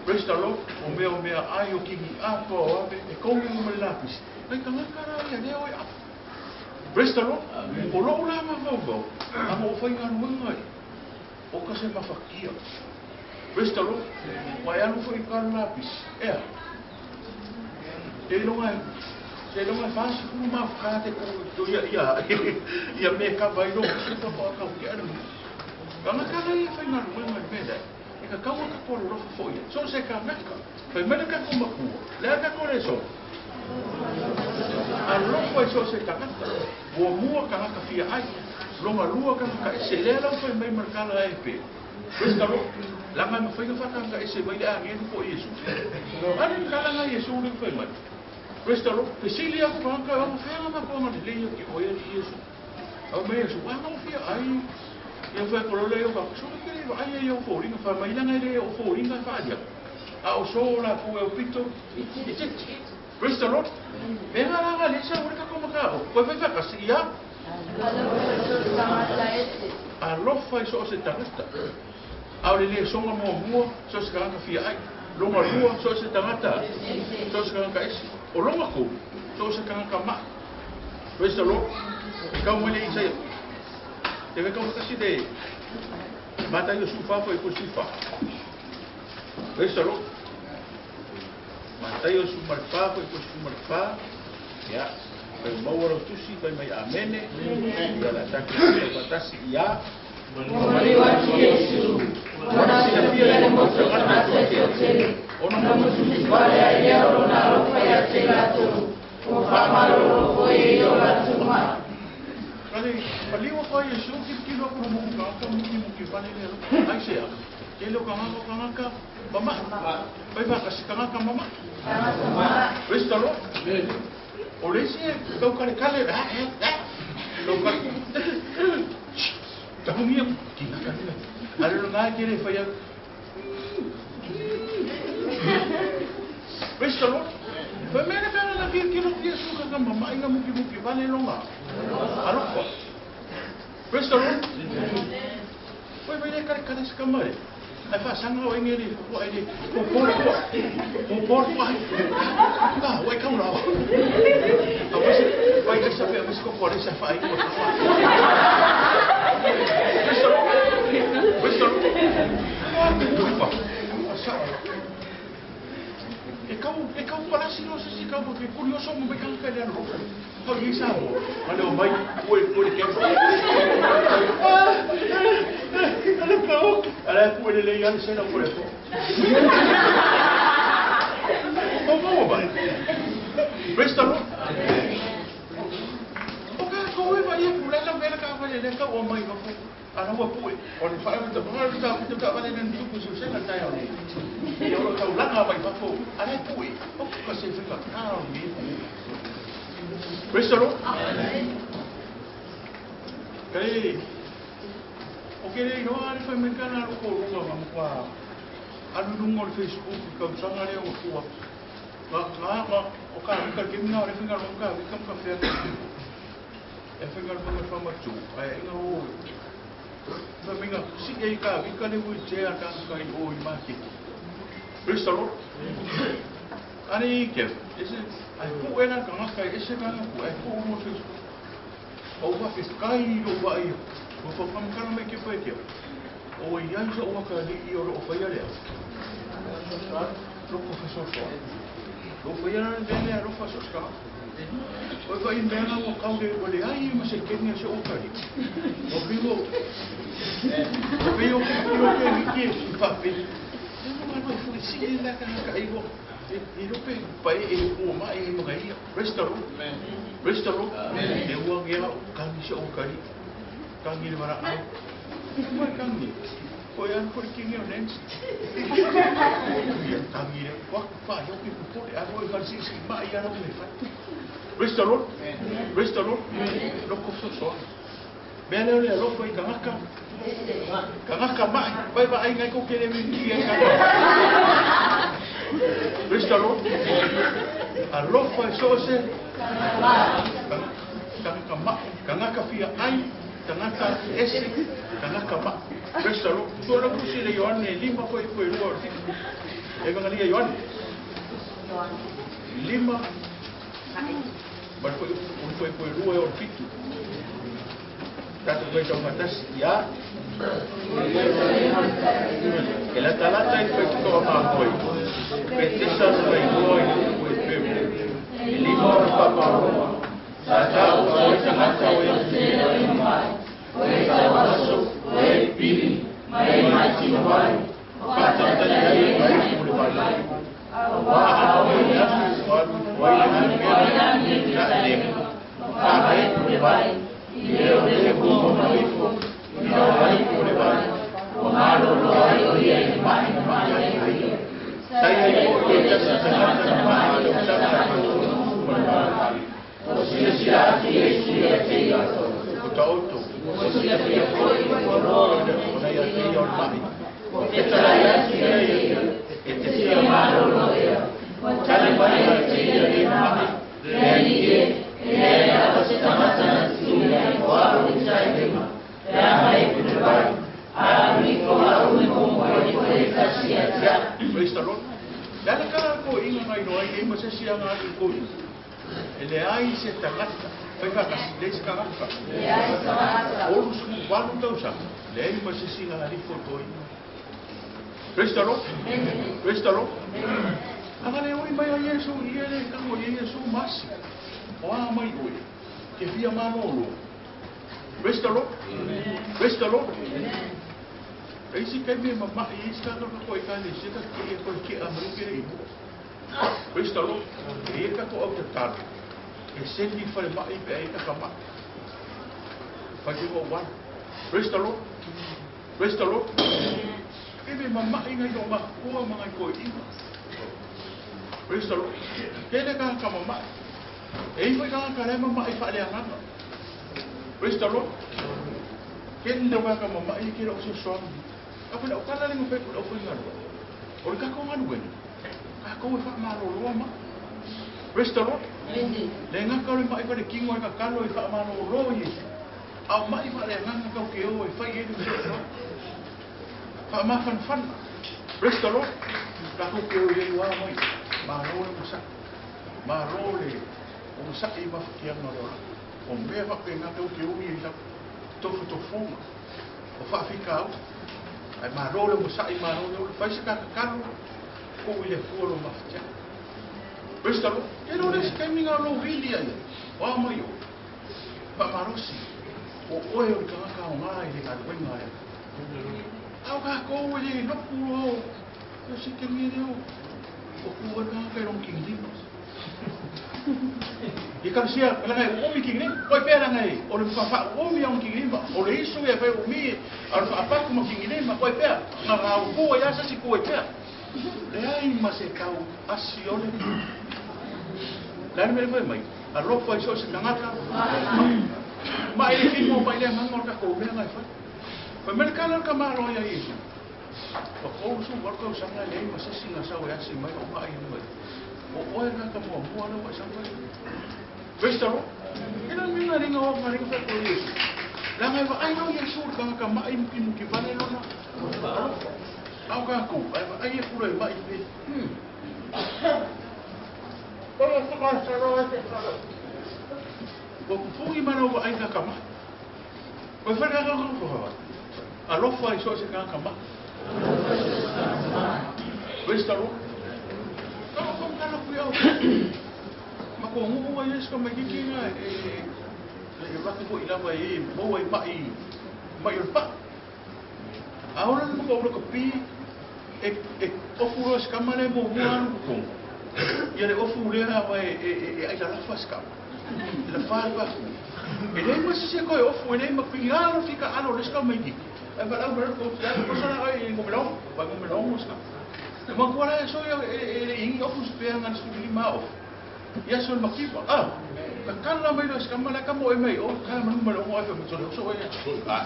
Praise the Lord. O mea o mea ai o kini atoa o ave, e kogi uma le lapisi. Nai tagata la ia lea o e apo. Praise the Lord. O lou la mafaufau, a mo faigaluega ai, o ka se mafatia. Praise the Lord. Ua e alu foi i uka le lapisi. Ea. Seiloga e, seiloga e 40 mafuka te ku ia, ia, ia me kava i lou suka po a kau ke ana mu. Tagata la ia faigaluega i le mea lea. E ka kaua ka koa lolofa foi ia. So se kanaka. Fai mai le tatou makua, le a tatou le sola? Alofa i so o se tagata. Muamua tagata fia ai, longa lua tagata ese. Lea la ua fai mai ma le tala e pe. Praise the Lord. Leaga e mafai ona faatagata ese mai le agelu po o Iesu. A le tala na Iesu lea ua fai mai. Praise the Lord. Fesili aku tagata e ona fea na matou agalelei ia te oe alii Iesu. Au mai Iesu, a na fia ai. Ia fai atu loa lea i o faapea, sole ke le vaai ai i au foliga, fai mai leaga e le o foliga e faaalia. A o so o latou e aupito itiiti. Praise the Lord. Mea la nga le sau le tatou mataupu. Koe fai faatasi ia. Alofa i so o se tagata. A o le lesoga muamua, so o se tagata fia ai. Longa lua, so o se tagata, so o se tagata ese. O longa tolu, so o se tagata ma'i. Praise the Lord. E kau mai le Isaia. Te ve kau faatasi le Mataio 14 foi ko 14. Praise the Lord. Mataio 14 foi ko 14. Ia, fai maua lau tusi, fai mai amene. Ia la tatou faatasi ia. Ua atu Iesu, ua na silafia le motu o tagata e toatele, ona musumusu vale ai lea o lona alofa ia te i latou, ua faamalolo foi e ia o latou maʻi. Kale, maliu atu a Iesu, tilotilo atu le moku tagata, mukimuki vale le alofa. Aisea? Tele o tagata o tagata mamaʻi. Fai faatasi, tagata mamaʻi. Tagata mamaʻi. Praise the Lord. O le isi e taukalekale, tau kale, tapugia, kinga kale. A le lona e te le fai atu. Praise the Lord. Fai mai le mea na tilotilo atu Iesu ka mamaʻi na mukimuki vale lona alofa. Praise the Lord. Fai mai le kalekale se kama e. Ae faasaga o enge le fua e le popo le fua. Popo le fua. Ka wai kau la. A wai se wai kai sa pe a wai se koko le sa fa ai ko. Praise the Lord. Praise the Lord. Wa te hui pa. Sa. E kau e kau palasi no se si kau ke kurioso mo me kanga kai le alofa. Kau i Samoa. Ma le o mai ue ue le kempa. Ale kau. Ale pu le le ia le sena pu le fo. O mo ba. Praise the Lord. O ka ko e vai e pu le la vela ka vale le ka o mai ka fu. Ana ua pue. O le whae ta whae ta ta ta vale le tupu su sena tai o le. Ia o tau langa mai fafo. Ale pue. O ka se fika ka o ni. Praise the Lord. Kei, o ke le iloa le fai mai kana alu ko lunga ma mokwa alu lunga o le Facebook i kausaga lea ua tua. Nga, nga, nga, o ka wika le kemi nga o le whinga longa ka wika ma ka whea ka e whinga longa fa matu, ai inga o Fai si e ka vika le wheelchair ka kai o i maketi. Praise the Lord. Ani ke, ese ai ku ena ka ngaka ese ka ku ai ku mo se. O wa ke kai ro wa i. O fa pam kana me ke pa ke. O i ai so o ka li i o ro fa ia le. Ro ko fa so so. Ro fa ia le le ro fa so ska. O fa i mea o kau le o le ai ma se kenya se o ka li. O vivo. O vivo ke ki o ke ki ki fa pe. Ma no fu si e la ka ka i o. I ro pe pa e o ma e mo ga ia. Praise the Lord. Praise the Lord. E ua ngea kangi se o ka li. Kangi le mara au. Mo kangi. Ko ia ko ki ngeo nen. Ia kangi le wa fa yo ki ko le a ro i fa si si ma ia ro me fa. Praise the Lord. Praise the Lord. Loko so so. Mea leo le alofa i kangaka. Kangaka mai. Vai vai ai ngai ko kele mi ki e ka. Praise the Lord. Alofa i so se. Kangaka mai. Kangaka fia ai. Kangaka ese. Kangaka mai. Praise the Lord. Tua la kusi le Ioane lima foi foi rua. Evangelia Ioane. Lima. Mas foi foi foi rua e o fitu. Tato foi tau fatasi ia. E la talata i foi toa mākoi. Pe tesa mai rua i le peu. E lima o papa roa. Sa tau o i tangata o e O e tau aso, o e pili, ma e mai tino mai, o Whātatari ai e mai o le mai. Wā a o i asu o alu o ai le mea na le. Whāngai o le mai. I leo le o maifo. I o ai o le mai. O malolo ai o ia i mai na mai ai ai. Tai ai o e tasi tangata na mai o tanga o le mai. O sia sia ati e sia te ia to. O taoto. O sia fia foi o roa O nei a te ia o le mai. O petalai atu ia ia. E te Te sia malolo ia. O tali mai ai te ia le mai. Le ali e, e le lava se tangata na tu ia o au i tai lima. E aha e kute vai. A ui ko a ui ko mo e ko e kasi a tia. Praise the Lord. Le ala ka ko inga ngai noa i ma se sia ngā i ko. E le ai se tangata. Fai whakasi, le se kangaka. Le ai se tangata. Olu suku walu tausa. Le ai ma se singa ngā rifo toi. Praise the Lord. Praise the Lord. Anga le oi mai a Yesu, i ele kango i Yesu masi. O a mai oi. Ke fia malolo. Praise the Lord. Praise the Lord. E isi kai me mama'i i isi kaka ko i kane se ka ke e koe ke a mai ke re iho. Praise the Lord. E e kako au te talo. E sendi whare mai pe e kaka mai. Whai ke o wan. Praise the Lord. Praise the Lord. E me mama'i ngai o makoa mangai koe ima. Praise the Lord. Kele ka ka mama'i. E iwa ka ka le mama'i wha le anganga. Praise the Lord. Kele le waka mama'i ke ro se soa. A pela o kala lengo pe o foi ngalo. O le kako ngalo ene. Kako e wha malo loa ma. Praise the Lord. Le ngaka le mai whare kingo e ka kalo e wha malo loa Yesu. Au mai wha le nganga kau ke o e whai e le soa. Wha ma fan fan. Praise the Lord. Kako ke o e ua mai. Malo le masa. Malo le o masa e mawhikia ngā roa. O mea wha pe ngā kau ke o i e tofu tofunga. O wha au. Ai malo le masa i malo le o whai se kaka kalo. Ko i le fua lo mawhikia. Praise the Lord. Ke lo le se kaimi ngā lo hili ai. O a mai o. Pa marosi. O oe o le kangaka o ngā i le ngā wenga e. Au ka ko e le loku o. O se ke mi leo. O ku o ngā kai rong king lima. I ka sia, langa o mi king lima. Koi pera ngai. O le whawha o mi ang king lima. O le isu e whai o mi. A le whaapaku ma king lima. Koi pera. Ngā ngā o kua i asa si kua i pera. Le ai ma se kau asi ole. Le ai mere mai. Alofa i so se tangata. Ma e le kingo mai le nganga o kako mea ngai whai. Whai mele kala ka malo ia Yesu. O kou su warkau sanga le ma se singa sau e asi mai o mai mai. O oe ngā ka mua mua le wai sau wai. Praise the Lord. Ina minga ringa o ngā ringa whai ko Yesu. Langa e vaai lo Iesu le tagata ma'i mukimuki vale lona alofa. A o tatou, ae vaai e pula e ma'i pe. Ua pupugi ma lau vaai tagata ma'i. Ua fai le agaga alofa i so o se tagata ma'i. Praise the Lord. Kau kau kala ku iau. Ma ko ngu ai es ka mai kiki nga e e vaki fo ilava e mo ai mai mai o pa. A ora no ko ka pi e e ofu ro ska male mo mo anu ko. Ia le ofu le ha e e e ai la lafa ska. La fa pa. E le ma se ko ofu e le ma pi alo fika alo le ska mai kiki. E va lau ko ya ko sa ai ngo melong, ba ngo melong ska. E ma ko la so ia e le ingi ofu spea ngan su ni ma ofu. Ia so makipa. Ah. Ka kala mai lo ska mala ka mo e mai o ka manu malo o fa mo so e. Ah.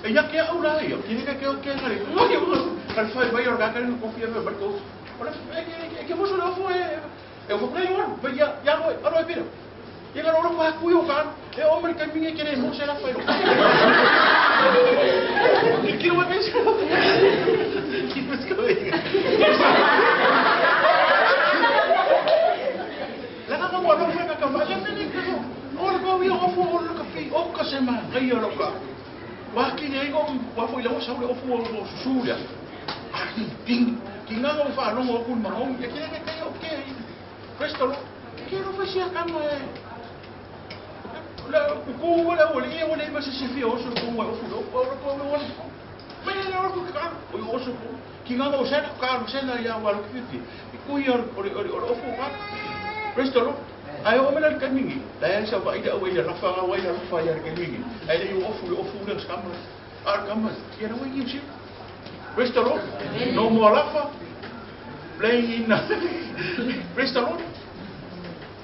E ia ke au la ia. Kini ka ke o ke ngari. O ke o ka fai vai o ka ka no confia me barco. Ora e ke mo so lo fu e e o play o ba ia ia ro aro e pira. Ia ka ro pa ku yo ka e o me ka minge ke mo se la fai. E que não é mesmo? Que música Langa ka mo alo ka ka ma le ni ko. O le ko ia o fu o le ka fi o ka se ma ngai o ka. Wa ki nei ko wa fu ile o sa o fu o su ya. Ah ping ki nga ngo fa lo ngo ku ma ngo ya ki ne ka o ke. Presto lo. Ke ro fa sia ka mo e. La ku wala wala ia wala ma se se fi o so ko o fu o o ko o o. Me le ro ku ka o o so ku. Ki nga ngo sa ka ro se na ia wa lo ki fi. Ku ia o o o fu ka. Praise the Lord. Ai o mena ka mingi. La ya sa ba ida o ia rafa ga wa ia rafa ia ka mingi. Ai le o fu o fu le skam. Ar kam ia no i si. Praise the Lord. No more rafa. Playing in. Praise the Lord.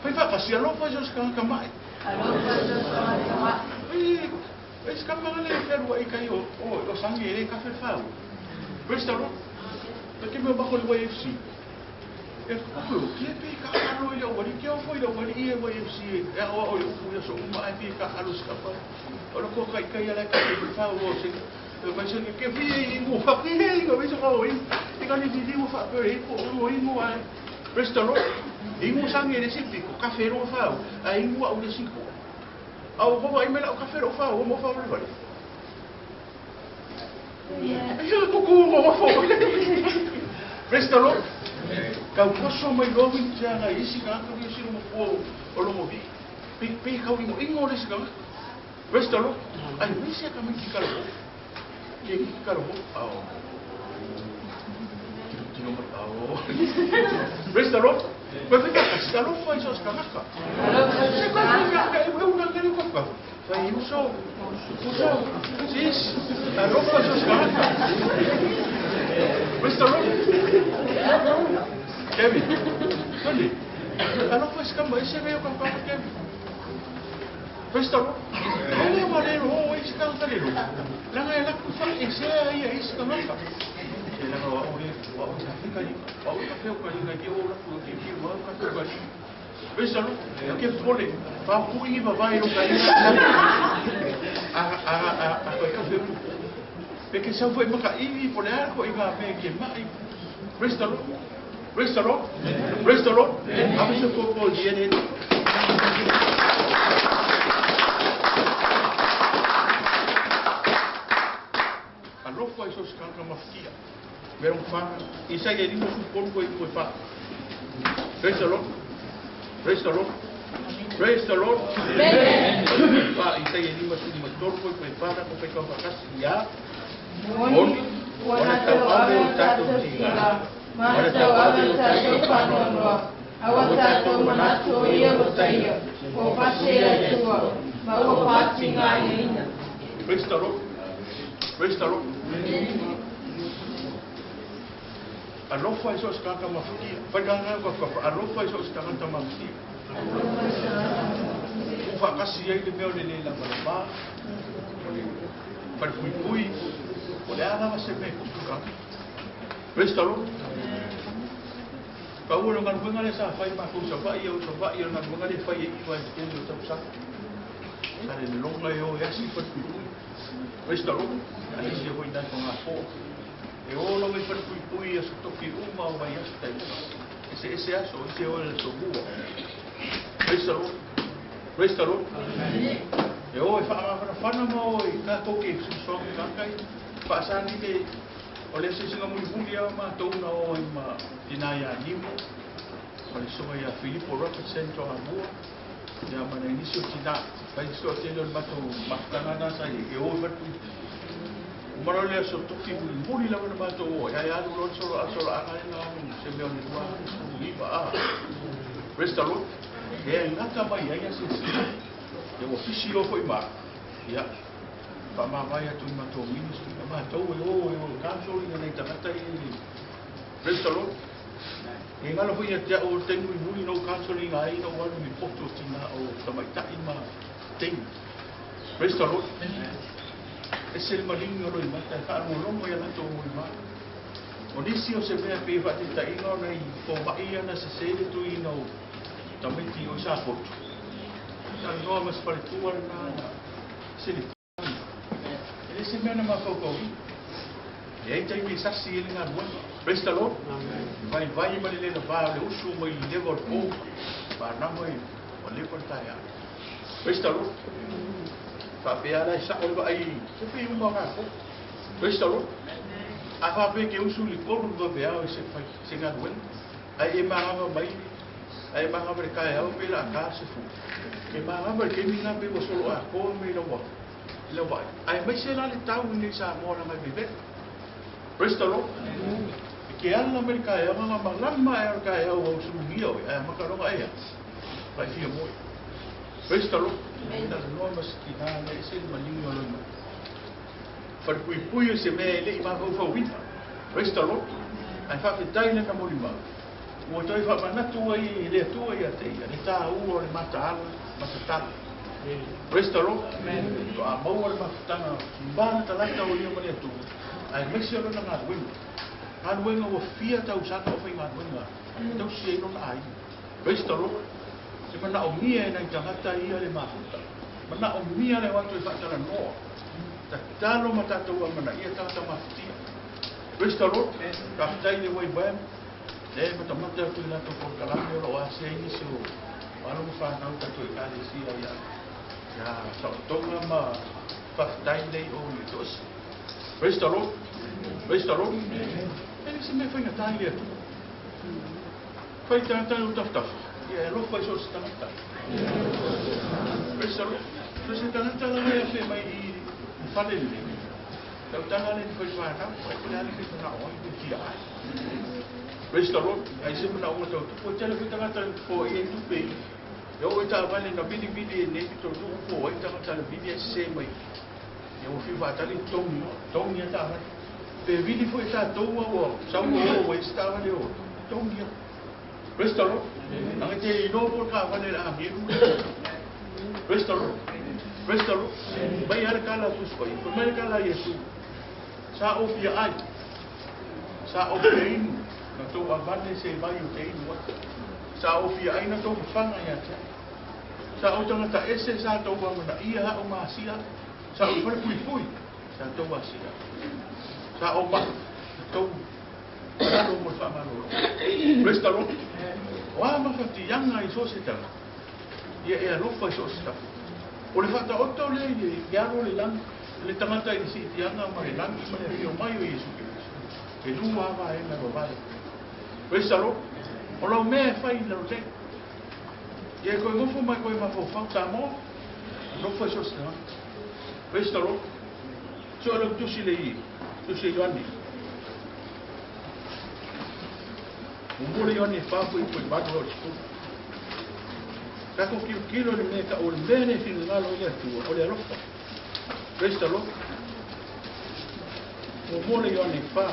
Fai fa ka sia lo fa jo ska ka mai. Ai ai skam ma le fer wa i kai o o sangi e ka fer fa. Praise the Lord. Ta ke me ba ko le YFC. E ko ke pe ka alo ile o ke o foi le o i e YFC e o o o ia so uma ai pe ka alo ska pa. O lo ko kai kai ala ka pe fa o se. E vai se ke fi i mo fa fi i go vi so ko i. I ka ni di mo fa pe i ko o i mo ai. Praise the Lord. I mo sangi le sipi ko ka fe ro fa ai mo au le siko. Au ko vai me la ka fe ro fa o mo fa le vale. Ia ko ko mo fa. Praise the Lord. Kau poso mai loa i te anga isi ka aka isi mo po o longo vi. Pe pe kau ingo ingo le sika. Praise the Lord. Ai misi ka mi ki karo. Ke ki karo. Ao. Ki no ao. Praise the Lord. Pe pe ka sta lo fai so ska ka. Se ka ka e u na ka ko ka. Fai uso. Uso. Sis. Alo fai so ska ka. Praise the Lord. Kevin, Tony, alo fai ska mai se veo ka ka Kevin. Praise the Lord. Ole wa le ro e ska ka le ro. Langa e la ku fa e se ai e ska ka. E langa wa o le wa o ka ka ni. Wa o ka fe o ka ni ka o la ku ke ki wa ka ka ni. Praise the Lord. Ke pole fa ku i va vai ro ka ni. A a a a ka fe ku. Pe ke sa foi maka iwi po le a ko i ngā me ke mai. Praise the Lord. Praise the Lord. Praise the Lord. Ave se ko ko di ene. Alofa i so skanga mafia. Mero fa isa ye ni mo su polu ko i ko fa. Praise the Lord. Praise the Lord. Praise the Lord. Amen. Fa isa ye ni mo su mo tolu ko i fa ko pe ka fa ya. Moni, wana tau ave o tātou tinga. Mana tau ave o tātou whanoanoa. Awa tātou manatu o ia o taia. O whasera tua. Ma ua whātinga ai. Praise the Lord. Praise the Lord. Alofa i so skaka mafutia. Whaikanga ka ka alofa i so skaka mafutia. U whakasi ai le mea o le le la malama. Whare pui. O le ala se me kutuka. Praise the Lord. Ka ua ngā runga le sa whai ma kou sa whai au sa whai au ngā runga le whai e iwa e te tau sa. Salelologa e o e asi falepuipui. Praise the Lord. Alisi foi nai fagafō. E o lava i falepuipui i aso tofi uma o vaiaso taitasi. Eseese aso, isi e o i le aso Lua. Praise the Lord. Praise the Lord. E o e faamafanafana ma o e tatou te fesoasoani tagata ia. Faasani le o le asiasiga mulimuli lava matou na o ai ma tina ia Nimo ma le susuga ia Filipo Robertson Toamua ia ma nai nisi o tina. Fai se toatele o le matou mafutaga lena sa i ai e o i falepuipui. Uma loa le aso tofi mulimuli lava na matou o ai ae alu loa le solaaga lea na alu se mea o le 29 a. Praise the Lord. E gata mai ai asiasiga. Ia ua pisi loa foi ma ia faamavae atu i matou ministry. A matou e o e o e counseling nai tagata ia i Praise the Lord. E galo foi ia te au o le taimi mulimuli na ou counseling ai na ou alu i le potu o tina o tamaitai ma teine. Praise the Lord. Ese le maligi o Loimata e faalogologo ia latou molimau. O nisi o se mea pei e faataitaiga ona i fomai ia na sese le tuiina o tamaiti i o i Safotu. Talanoa ma se faletua lena na ese le tagi. E le se mea na mafaufauina. E ai taimi e sasi ai le galuega. Praise the Lord. Le vaivai ma le le lava o le usu mai le leva o le po, fanau ai ua leva le taeao. Praise the Lord. Faapea la e sao le vaai se pei uma o tatou. Praise the Lord. A faapea e te usu i le 3 i le vaveao e se fai se galuega, ae e manava mai ae e manava i le taeao pe la ta se fu. E manava i le taimi lena pe ua solo atoa mai lau i lau vaai. Aemaise la le tau i nei Samoa leaga e vevela. Praise the Lord. E ke ala mai le taeao na malama ae o le taeao ua usulugia oe ae amata loa ona e a. Vai fia moe. Praise the Lord. Talanoa ma se tina lea ese le maligi o lona falepuipui o se mea e le i mafaufauina. Praise the Lord. Ae faafetai lana molimau. Ua toe faamanatu ai e le Atua ia te ia le taua o le mataala matatala. Praise the Lord. Faatoa maua le mafutaga malatalata o ia ma le Atua, aemaise o lona galuega. Galuega ua fia tausaga o faigaluega e tausi ai lona aiga. Praise the Lord. E manaomia e nai tagata ia le mafuta. Manaomia le o atu e faatalanoa. Tatalo ma tatou amanaia tagata mafutia. Praise the Lord. Faafetai i le YWAM. Lea e matamata atu i latou polokalame o lo o asia ai nisi o alo ma fanau o tatou Ekalesia ia ia taotoga ma faafetai lei o i le toese. Praise the Lord. Praise the Lord. E le se mea faigata i le Atua. Fai tagata i ou tafatafa, ia e alofa i so o se tagata. Praise the Lord. So se tagata lava e afe mai i le fale lenei, tautala le ni fai fanau, ai po le a le fai manao ai, le fia ai. Praise the Lord. Ai se manaoga tau tupu, e tele foi tagata e foai ai tupe i e oo i taavale na vilivili e nei pitonuu po ai tagata na vili ae sese mai. Ia ua fiu faatali totogi, totogi a taavale. Pe vili foi e tatou a ua sau ua oo ai se taavale o totogi a. Praise the Lord. Leaga e te iloa po o le taavale o le agelu le. Praise the Lord. Praise the Lord. Mai a le tala a Tusi Paia. Fai mai le tala a Iesu. Sa ou fia ai. Sa ou fia inu. Na tou avane se vai ou te inu ai. Sa ou fia ai na tou fafaga ia te au. Sa ou tagata ese sa tou amanaia ha ou masia. Sa ou falepuipui sa tou asia. Sa ou maʻi na tou malalo mo le faamalolo. Praise the Lord. O a mafatiaga i so o se tagata, ia e alofa i so o se tagata. O le faataoto lea i le alo o le lagi, le tagata i le siitiaga ma le lagi ma le afio mai o Iesu Keriso. E lua lava vaega e vavae ai. Praise the Lord. O lau mea e fai i lalotei. Ia e toe nofo ma e toe mafaufau Samoa, alofa i so o se tagata. Praise the Lord. Sue lau tusi le tusi a Ioane. Muamua le Ioane e fa foi foi valu o le 10. Tatou tilotilo i le mea e tau o le mea lea e finagalo ai le Atua, o le alofa. Praise the Lord. Muamua le Ioane 4,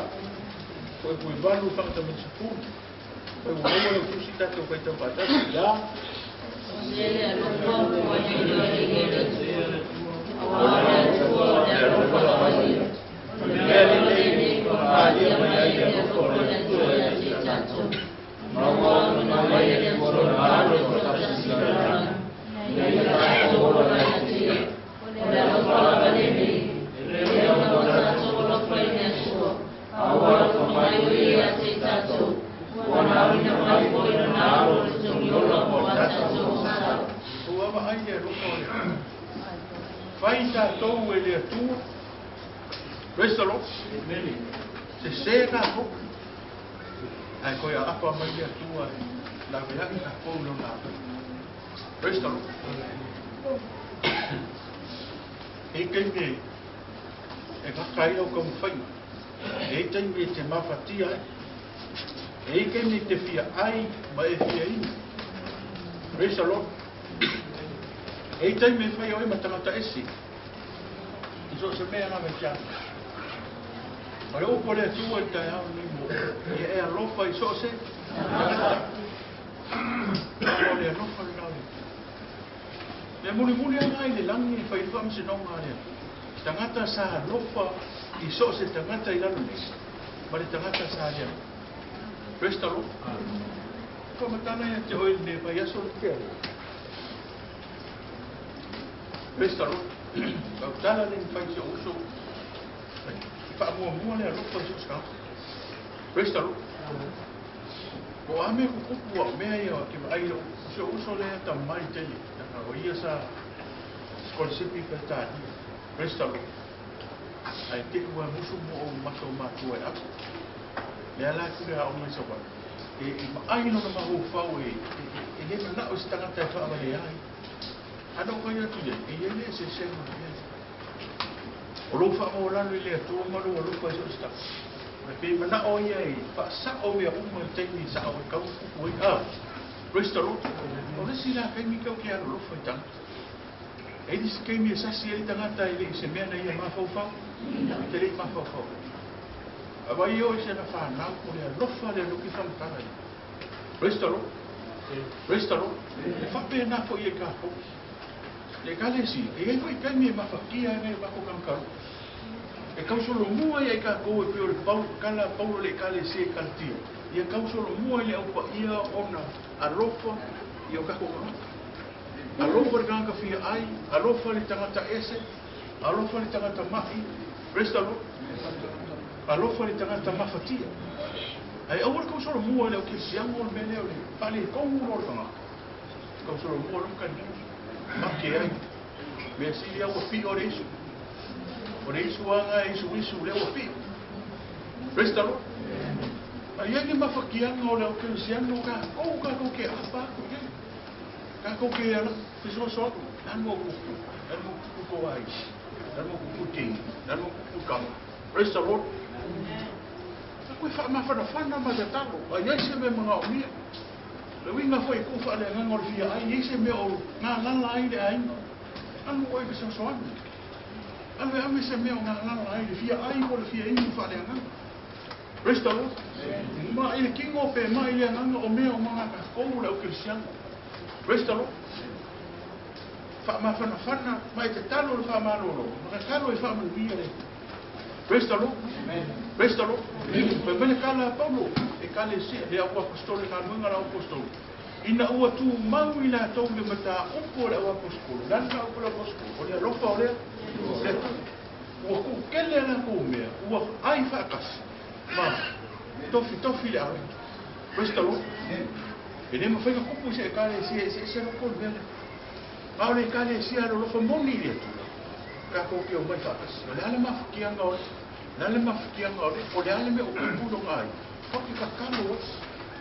foi foi valu fagata mai le 10. Foi ua maua lau tusi tatou faitau faatasi. Ia. O se le alofa ua lilo i le Atua, aua o le Atua o le alofa lava ia. O le mea lenei ua faaalia mai ai le alofa o le Atua ia te tatou, ma ua auina mai e le Atua lona Alo e toatasi i le lagi, ina ia tatou ola ia te ia. mai le alofa o le Atua. Fai tatou e le Atua. Praise the Lord. Sesē tatou. Ae toe aapa mai le Atua e laveai tatou i lona alofa. Praise the Lord. E i ai taimi e kaka ai lau taumafaiga. E i ai taimi e te mafatia ai. E i ai taimi e te fia ai ma e fia inu. Praise the Lord. E i ai taimi e fai oe ma tagata ese. I so o se mea lava e te alu. Ma le upu a le Atua i le taeao lenei mo oe, ia e alofa i so o se tagata. O le alofa lena o le Atua. Mea mulimuli lava i le lagi e fai ai le faamasinoga a le Atua. Tagata sa alofa i so o se tagata i lalo nei, ma le tagata sa le alofa. Praise the Lord. Faamatala ia te oe i lenei vaiaso le tea. Praise the Lord. Tautala le ni fai si o uso. E faamuamua le alofa i so o se tagata. Praise the Lord. Po o a mea tutupu a o mea ia ke vaai lou si ou uso lea tamai tele leaga o ia sa sikolasipi i Peretania. Praise the Lord. Ae te i ua musu mo ou matou matua e ave. Lea la e pule aoga i Savaii. E i maai lona mafaufau e e le manao i se tagata e faavalea ai. A na ou fai atu i ai, e i ai le eseesega o le mea lea. O lou faamaualalo i le Atua ma lou alofa i so o se tagata. E pei manao ia e faasao mea uma i le taimi sao e tau tupu ai. A! Praise the Lord. O le isi la taimi kau ke alolofa i tagata. E i ai le isi taimi e sasi ai le tagata e le i se mea na ia mafaufau, te le i mafaufau ai. A vai o i se na whanau, o le alofa le aloki whamatala ia. Praise the Lord. Praise the Lord. E whapena foi e kākou. Le Ekalesia, e i ai foi taimi e mafatia ai nai o kākou tagata alofa. E tausolomua ia i kākou e pei o le Paulo, kala a Paulo i le Ekalesia i Kalatia, ia tausolomua i le au paia ona alofa i o kākou tagata. Alofa i le tagata fia ai, alofa i le tagata ese, alofa i le tagata ma'i, praise the Lord, alofa i le tagata mafatia. Ae aua le tausolomua i le au kerisiano o le mea lea o le faaletonu loa o le tagata. Tausolomua loa ma taliu, make ai. Mea sili lava ua pio le isu. O le isu lava lena e isuisu lea ua pio. Praise the Lord. A i ai le mafatiaga o le au kerisiano tatou, tatou te apa atu i ai. Tatou te ala fesoasoani, lanu au kupu, lanu au kupu tou aiga, lanu au kupu teine, lanu au kupu tama. Praise the Lord. Tatou e faamafanafana ma tatalo, a i ai se mea manaomia. Le uiga foi e tuu faaleagaga o le fia ai, i ai se mea o galala ai le aiga, alu oe e fesoasoani. Alu e ave se mea o galala ai le fia ai po o le fia inu faaleagaga. Praise the Lord. Ma'i le kino pe ma'i le agaga o mea o maga tatou le au kerisiano. Praise the Lord. Faamafanafana ma e tatalo le faamalolo, ma tatalo e faamanuia le Atua. Praise the Lord. Praise the Lord. Fai mai le tala a Paulo, Ekalesia, le au aposetolo, galuega a le au aposetolo, ina ua tumau i latou le mataupu o le au aposetolo, o le a le mataupu o le au aposetolo? O le alofa o le Atua. Ua tuutele a latou mea, ua ai faatasi ma tofitofi le alofa. Praise the Lord. E le mafai ona tupu i se Ekalesia e eseese loko le mea lea. A o le Ekalesia alolofa moni i le Atua, tatou te omai faatasi. O le a le mafatiaga o le, o le a le mafatiaga o le, o le a le mea o tupu i lona aiga, tatou te tatalo ai,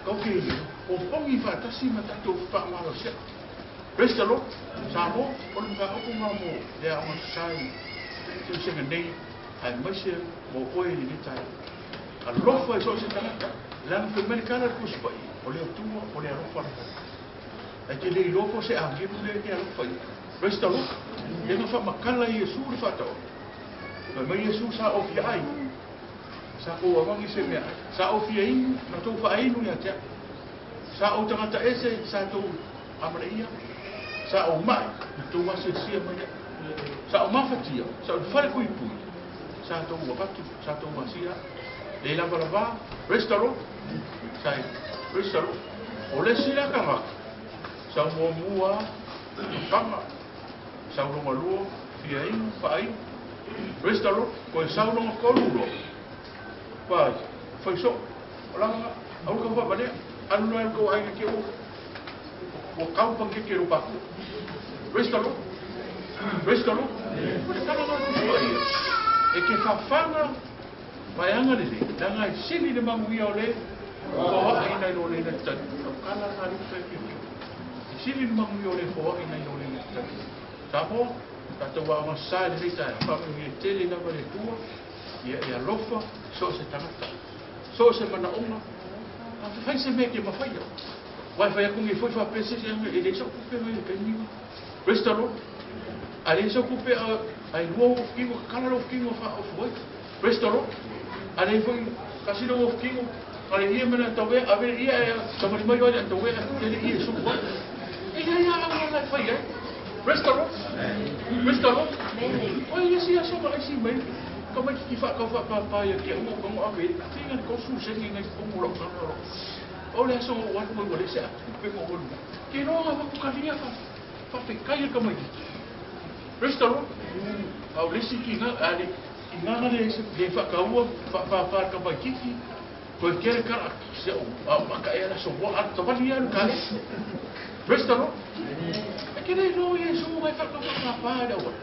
tatou te opogi faatasi ma tatou fefaamalosiai. Praise the Lord. Samoa, o le mataupu lena mo le aoga sasae i Teusega nei, aemaise mo oe i lenei taeao. Alofa i so o se tagata, leaga fai mai le tala a le Tusi Paia, o le Atua o le alofa lava ia. Ae te le iloa po o se agelu lea e te alofa i ai. Praise the Lord. Lea na faamatala e Iesu le faataoto. Fai mai Iesu, Sa ou fia ai, sa tou avagi se meaai. Sa ou fia inu, na tou faainu ia te au. Sa ou tagata ese, sa tou amanaia. Sa ou mai, na tou asiasia mai ai. Sa ou mafatia, sa ou i le fale puipui, sa tou avatu, sa tou asia ai. Le lavalava. Praise the Lord. Sa e. Praise the Lord. O le isi lea tagata, sau muamua faga, sau lona lua, fia inu, faainu. Praise the Lord. Toe sau lona tolu loa, fai, fai soo. O lana, aua le tau faavalea. Alu loa e le tou aiga ke ua, ua kau pakeke i lou pakua. Praise the Lord. Praise the Lord. O le tala lena o le Tusi Paia, e te fafaga ma e agalelei, leaga e sili le manuia o le foaʻi nai lo le na te tali. O tala lena a le upu e E sili le manuia o le foaʻi nai lo le na te tali. Samoa, tatou aoga sa i lenei taeao, faamanuia tele lava le Atua, ia e alofa so o se tagata, so o se manaoga, a fai se mea e te mafaia. Aua e fai atu nei foi faapea se isi, e leai sau tupe mai le taimi lena. Praise the Lord. A leai sau tupe ae lua ou tino, tatala lou tino e faaofu ai. Praise the Lord. A leai foi tasi lou ofu tino, na le ia ma le antauea, ave le ia e savali mai oe le antauea e tele ia e sulu ai. E leai lava auala e fai ai. Praise the Lord. Praise the Lord. Oi le isi aso na aisi mai tamaititi faatau faapapa ia te au o ave i tinga le 30 sene nai totonu o lau tala o lau. O le aso na ou alu ai ua leai se ata tupe na ou alu ai. Ke iloa na avatu talia faafetai e le tamaititi. Praise the Lord. A o le isi tiga, a le tiga na le le faataua faapapa le tamaititi, toe kele tala se o a o maka ea le aso moa alu savali ia alu kale. Praise the Lord. E te le iloa Iesu na e faatau faapapa i le auala.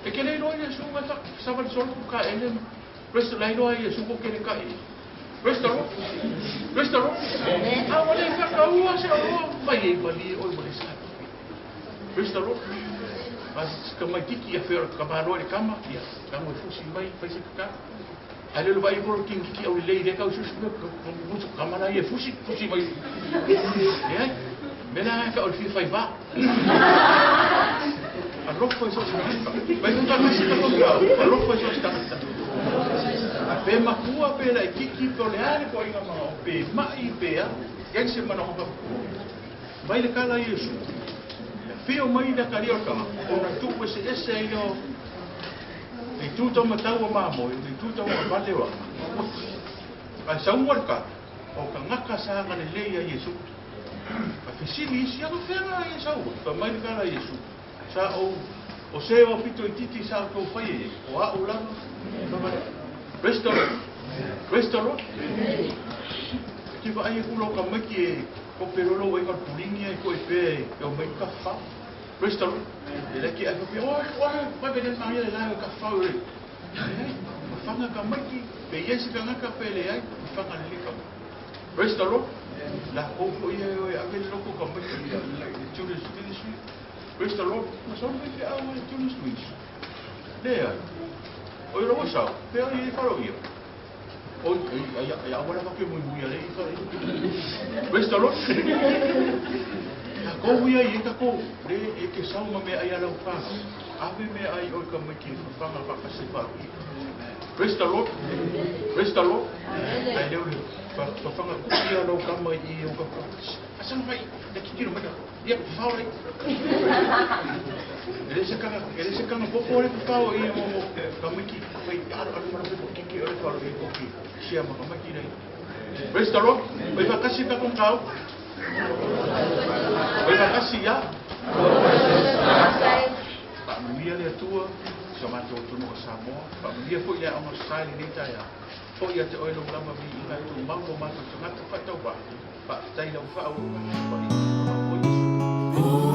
E te le iloa Iesu na e faasavali solo ku kaele ma Praise the la iloa Iesu ko kele ka e. Praise the Lord. Praise the Lord. A ua le faataua se oloa mai e malie oe ua le sa tupe. Praise the Lord. A si tamaititi ia fea o le tamaloa i le tama, ia tago e fusi mai fai se tatalo. Ae le o le vaai foi o le kinititi aulelei lea tau susu mea, tama la ia e fusi, fusi mai. Leai, mea la e tau o le fia fai va. Alofa i so o se tagata. Mai foi faatasi tatou te alofa i so o se tagata. Pe matua, pe laititi, pe o le a le toaiga manao, pe mai, pe a, iai se manao faapitoa. Mai le tala a Iesu, e afio mai le atalia o le tagata, ona tuu eseese ai lea o le itu taumatau o mamoe, le itu tauagavale o aga. Ae saunoa le tala, o tagata sa agalelei ia Iesu. A fesili isi, Agafea la e sau ai? Fai mai le tala a Iesu, Sa ou, o se o pito itiiti sa outou faia i ai, o a'u lava, fai mai, Praise the Lord. Praise the Lord. E te vaai aku lau tamaiti e kope loa lou aiga o le pulini ae koe pea e omai i tafafao. Praise the Lord. E lai ke ai faapea, oi, oi, mai vele maria le lae o tafafao e. Leai, fafaga tamaiti, pe i ai se tagata pe leai, fafaga lelei tamaiti. Praise the Lord. Lakou foi ia e o e ave le loko tamaiti i le children's ministry. Praise the Lord. Ma sau le faifeau a le children's ministry. Leai. Oi lau e sau, pea i e falo ia. Oi, ai, ai, aua lava ke muimui a le i falo ia. Praise the Lord. Takou ia i e takou, le e te sau ma mea ai a lau whanau. Ave mea ai oi tamaiti e fafaga whakase falo ia. Praise the Lord. Praise the Lord. Ai leo le fafaga kuki a lau tama i o ka Asana mai, e titiro mai ia fafao ai. E le se kanga, e le se kanga popo le fafao i o mo tamaiti fai alu alu mara pe kiki o le falo i koki sia ma tamaiti nei. Praise the Lord. Oi whakasi ka kong kau. Oi whakasi ia. Faamanuia le Atua i so matou atunuu o Samoa. Faamanuia foi le aoga sasae i lenei taeao. Foi ia te oe lou lava viiga e tumau lo matou tagata faatauvaa. Faafetai lau faaauauina paia o Iesu.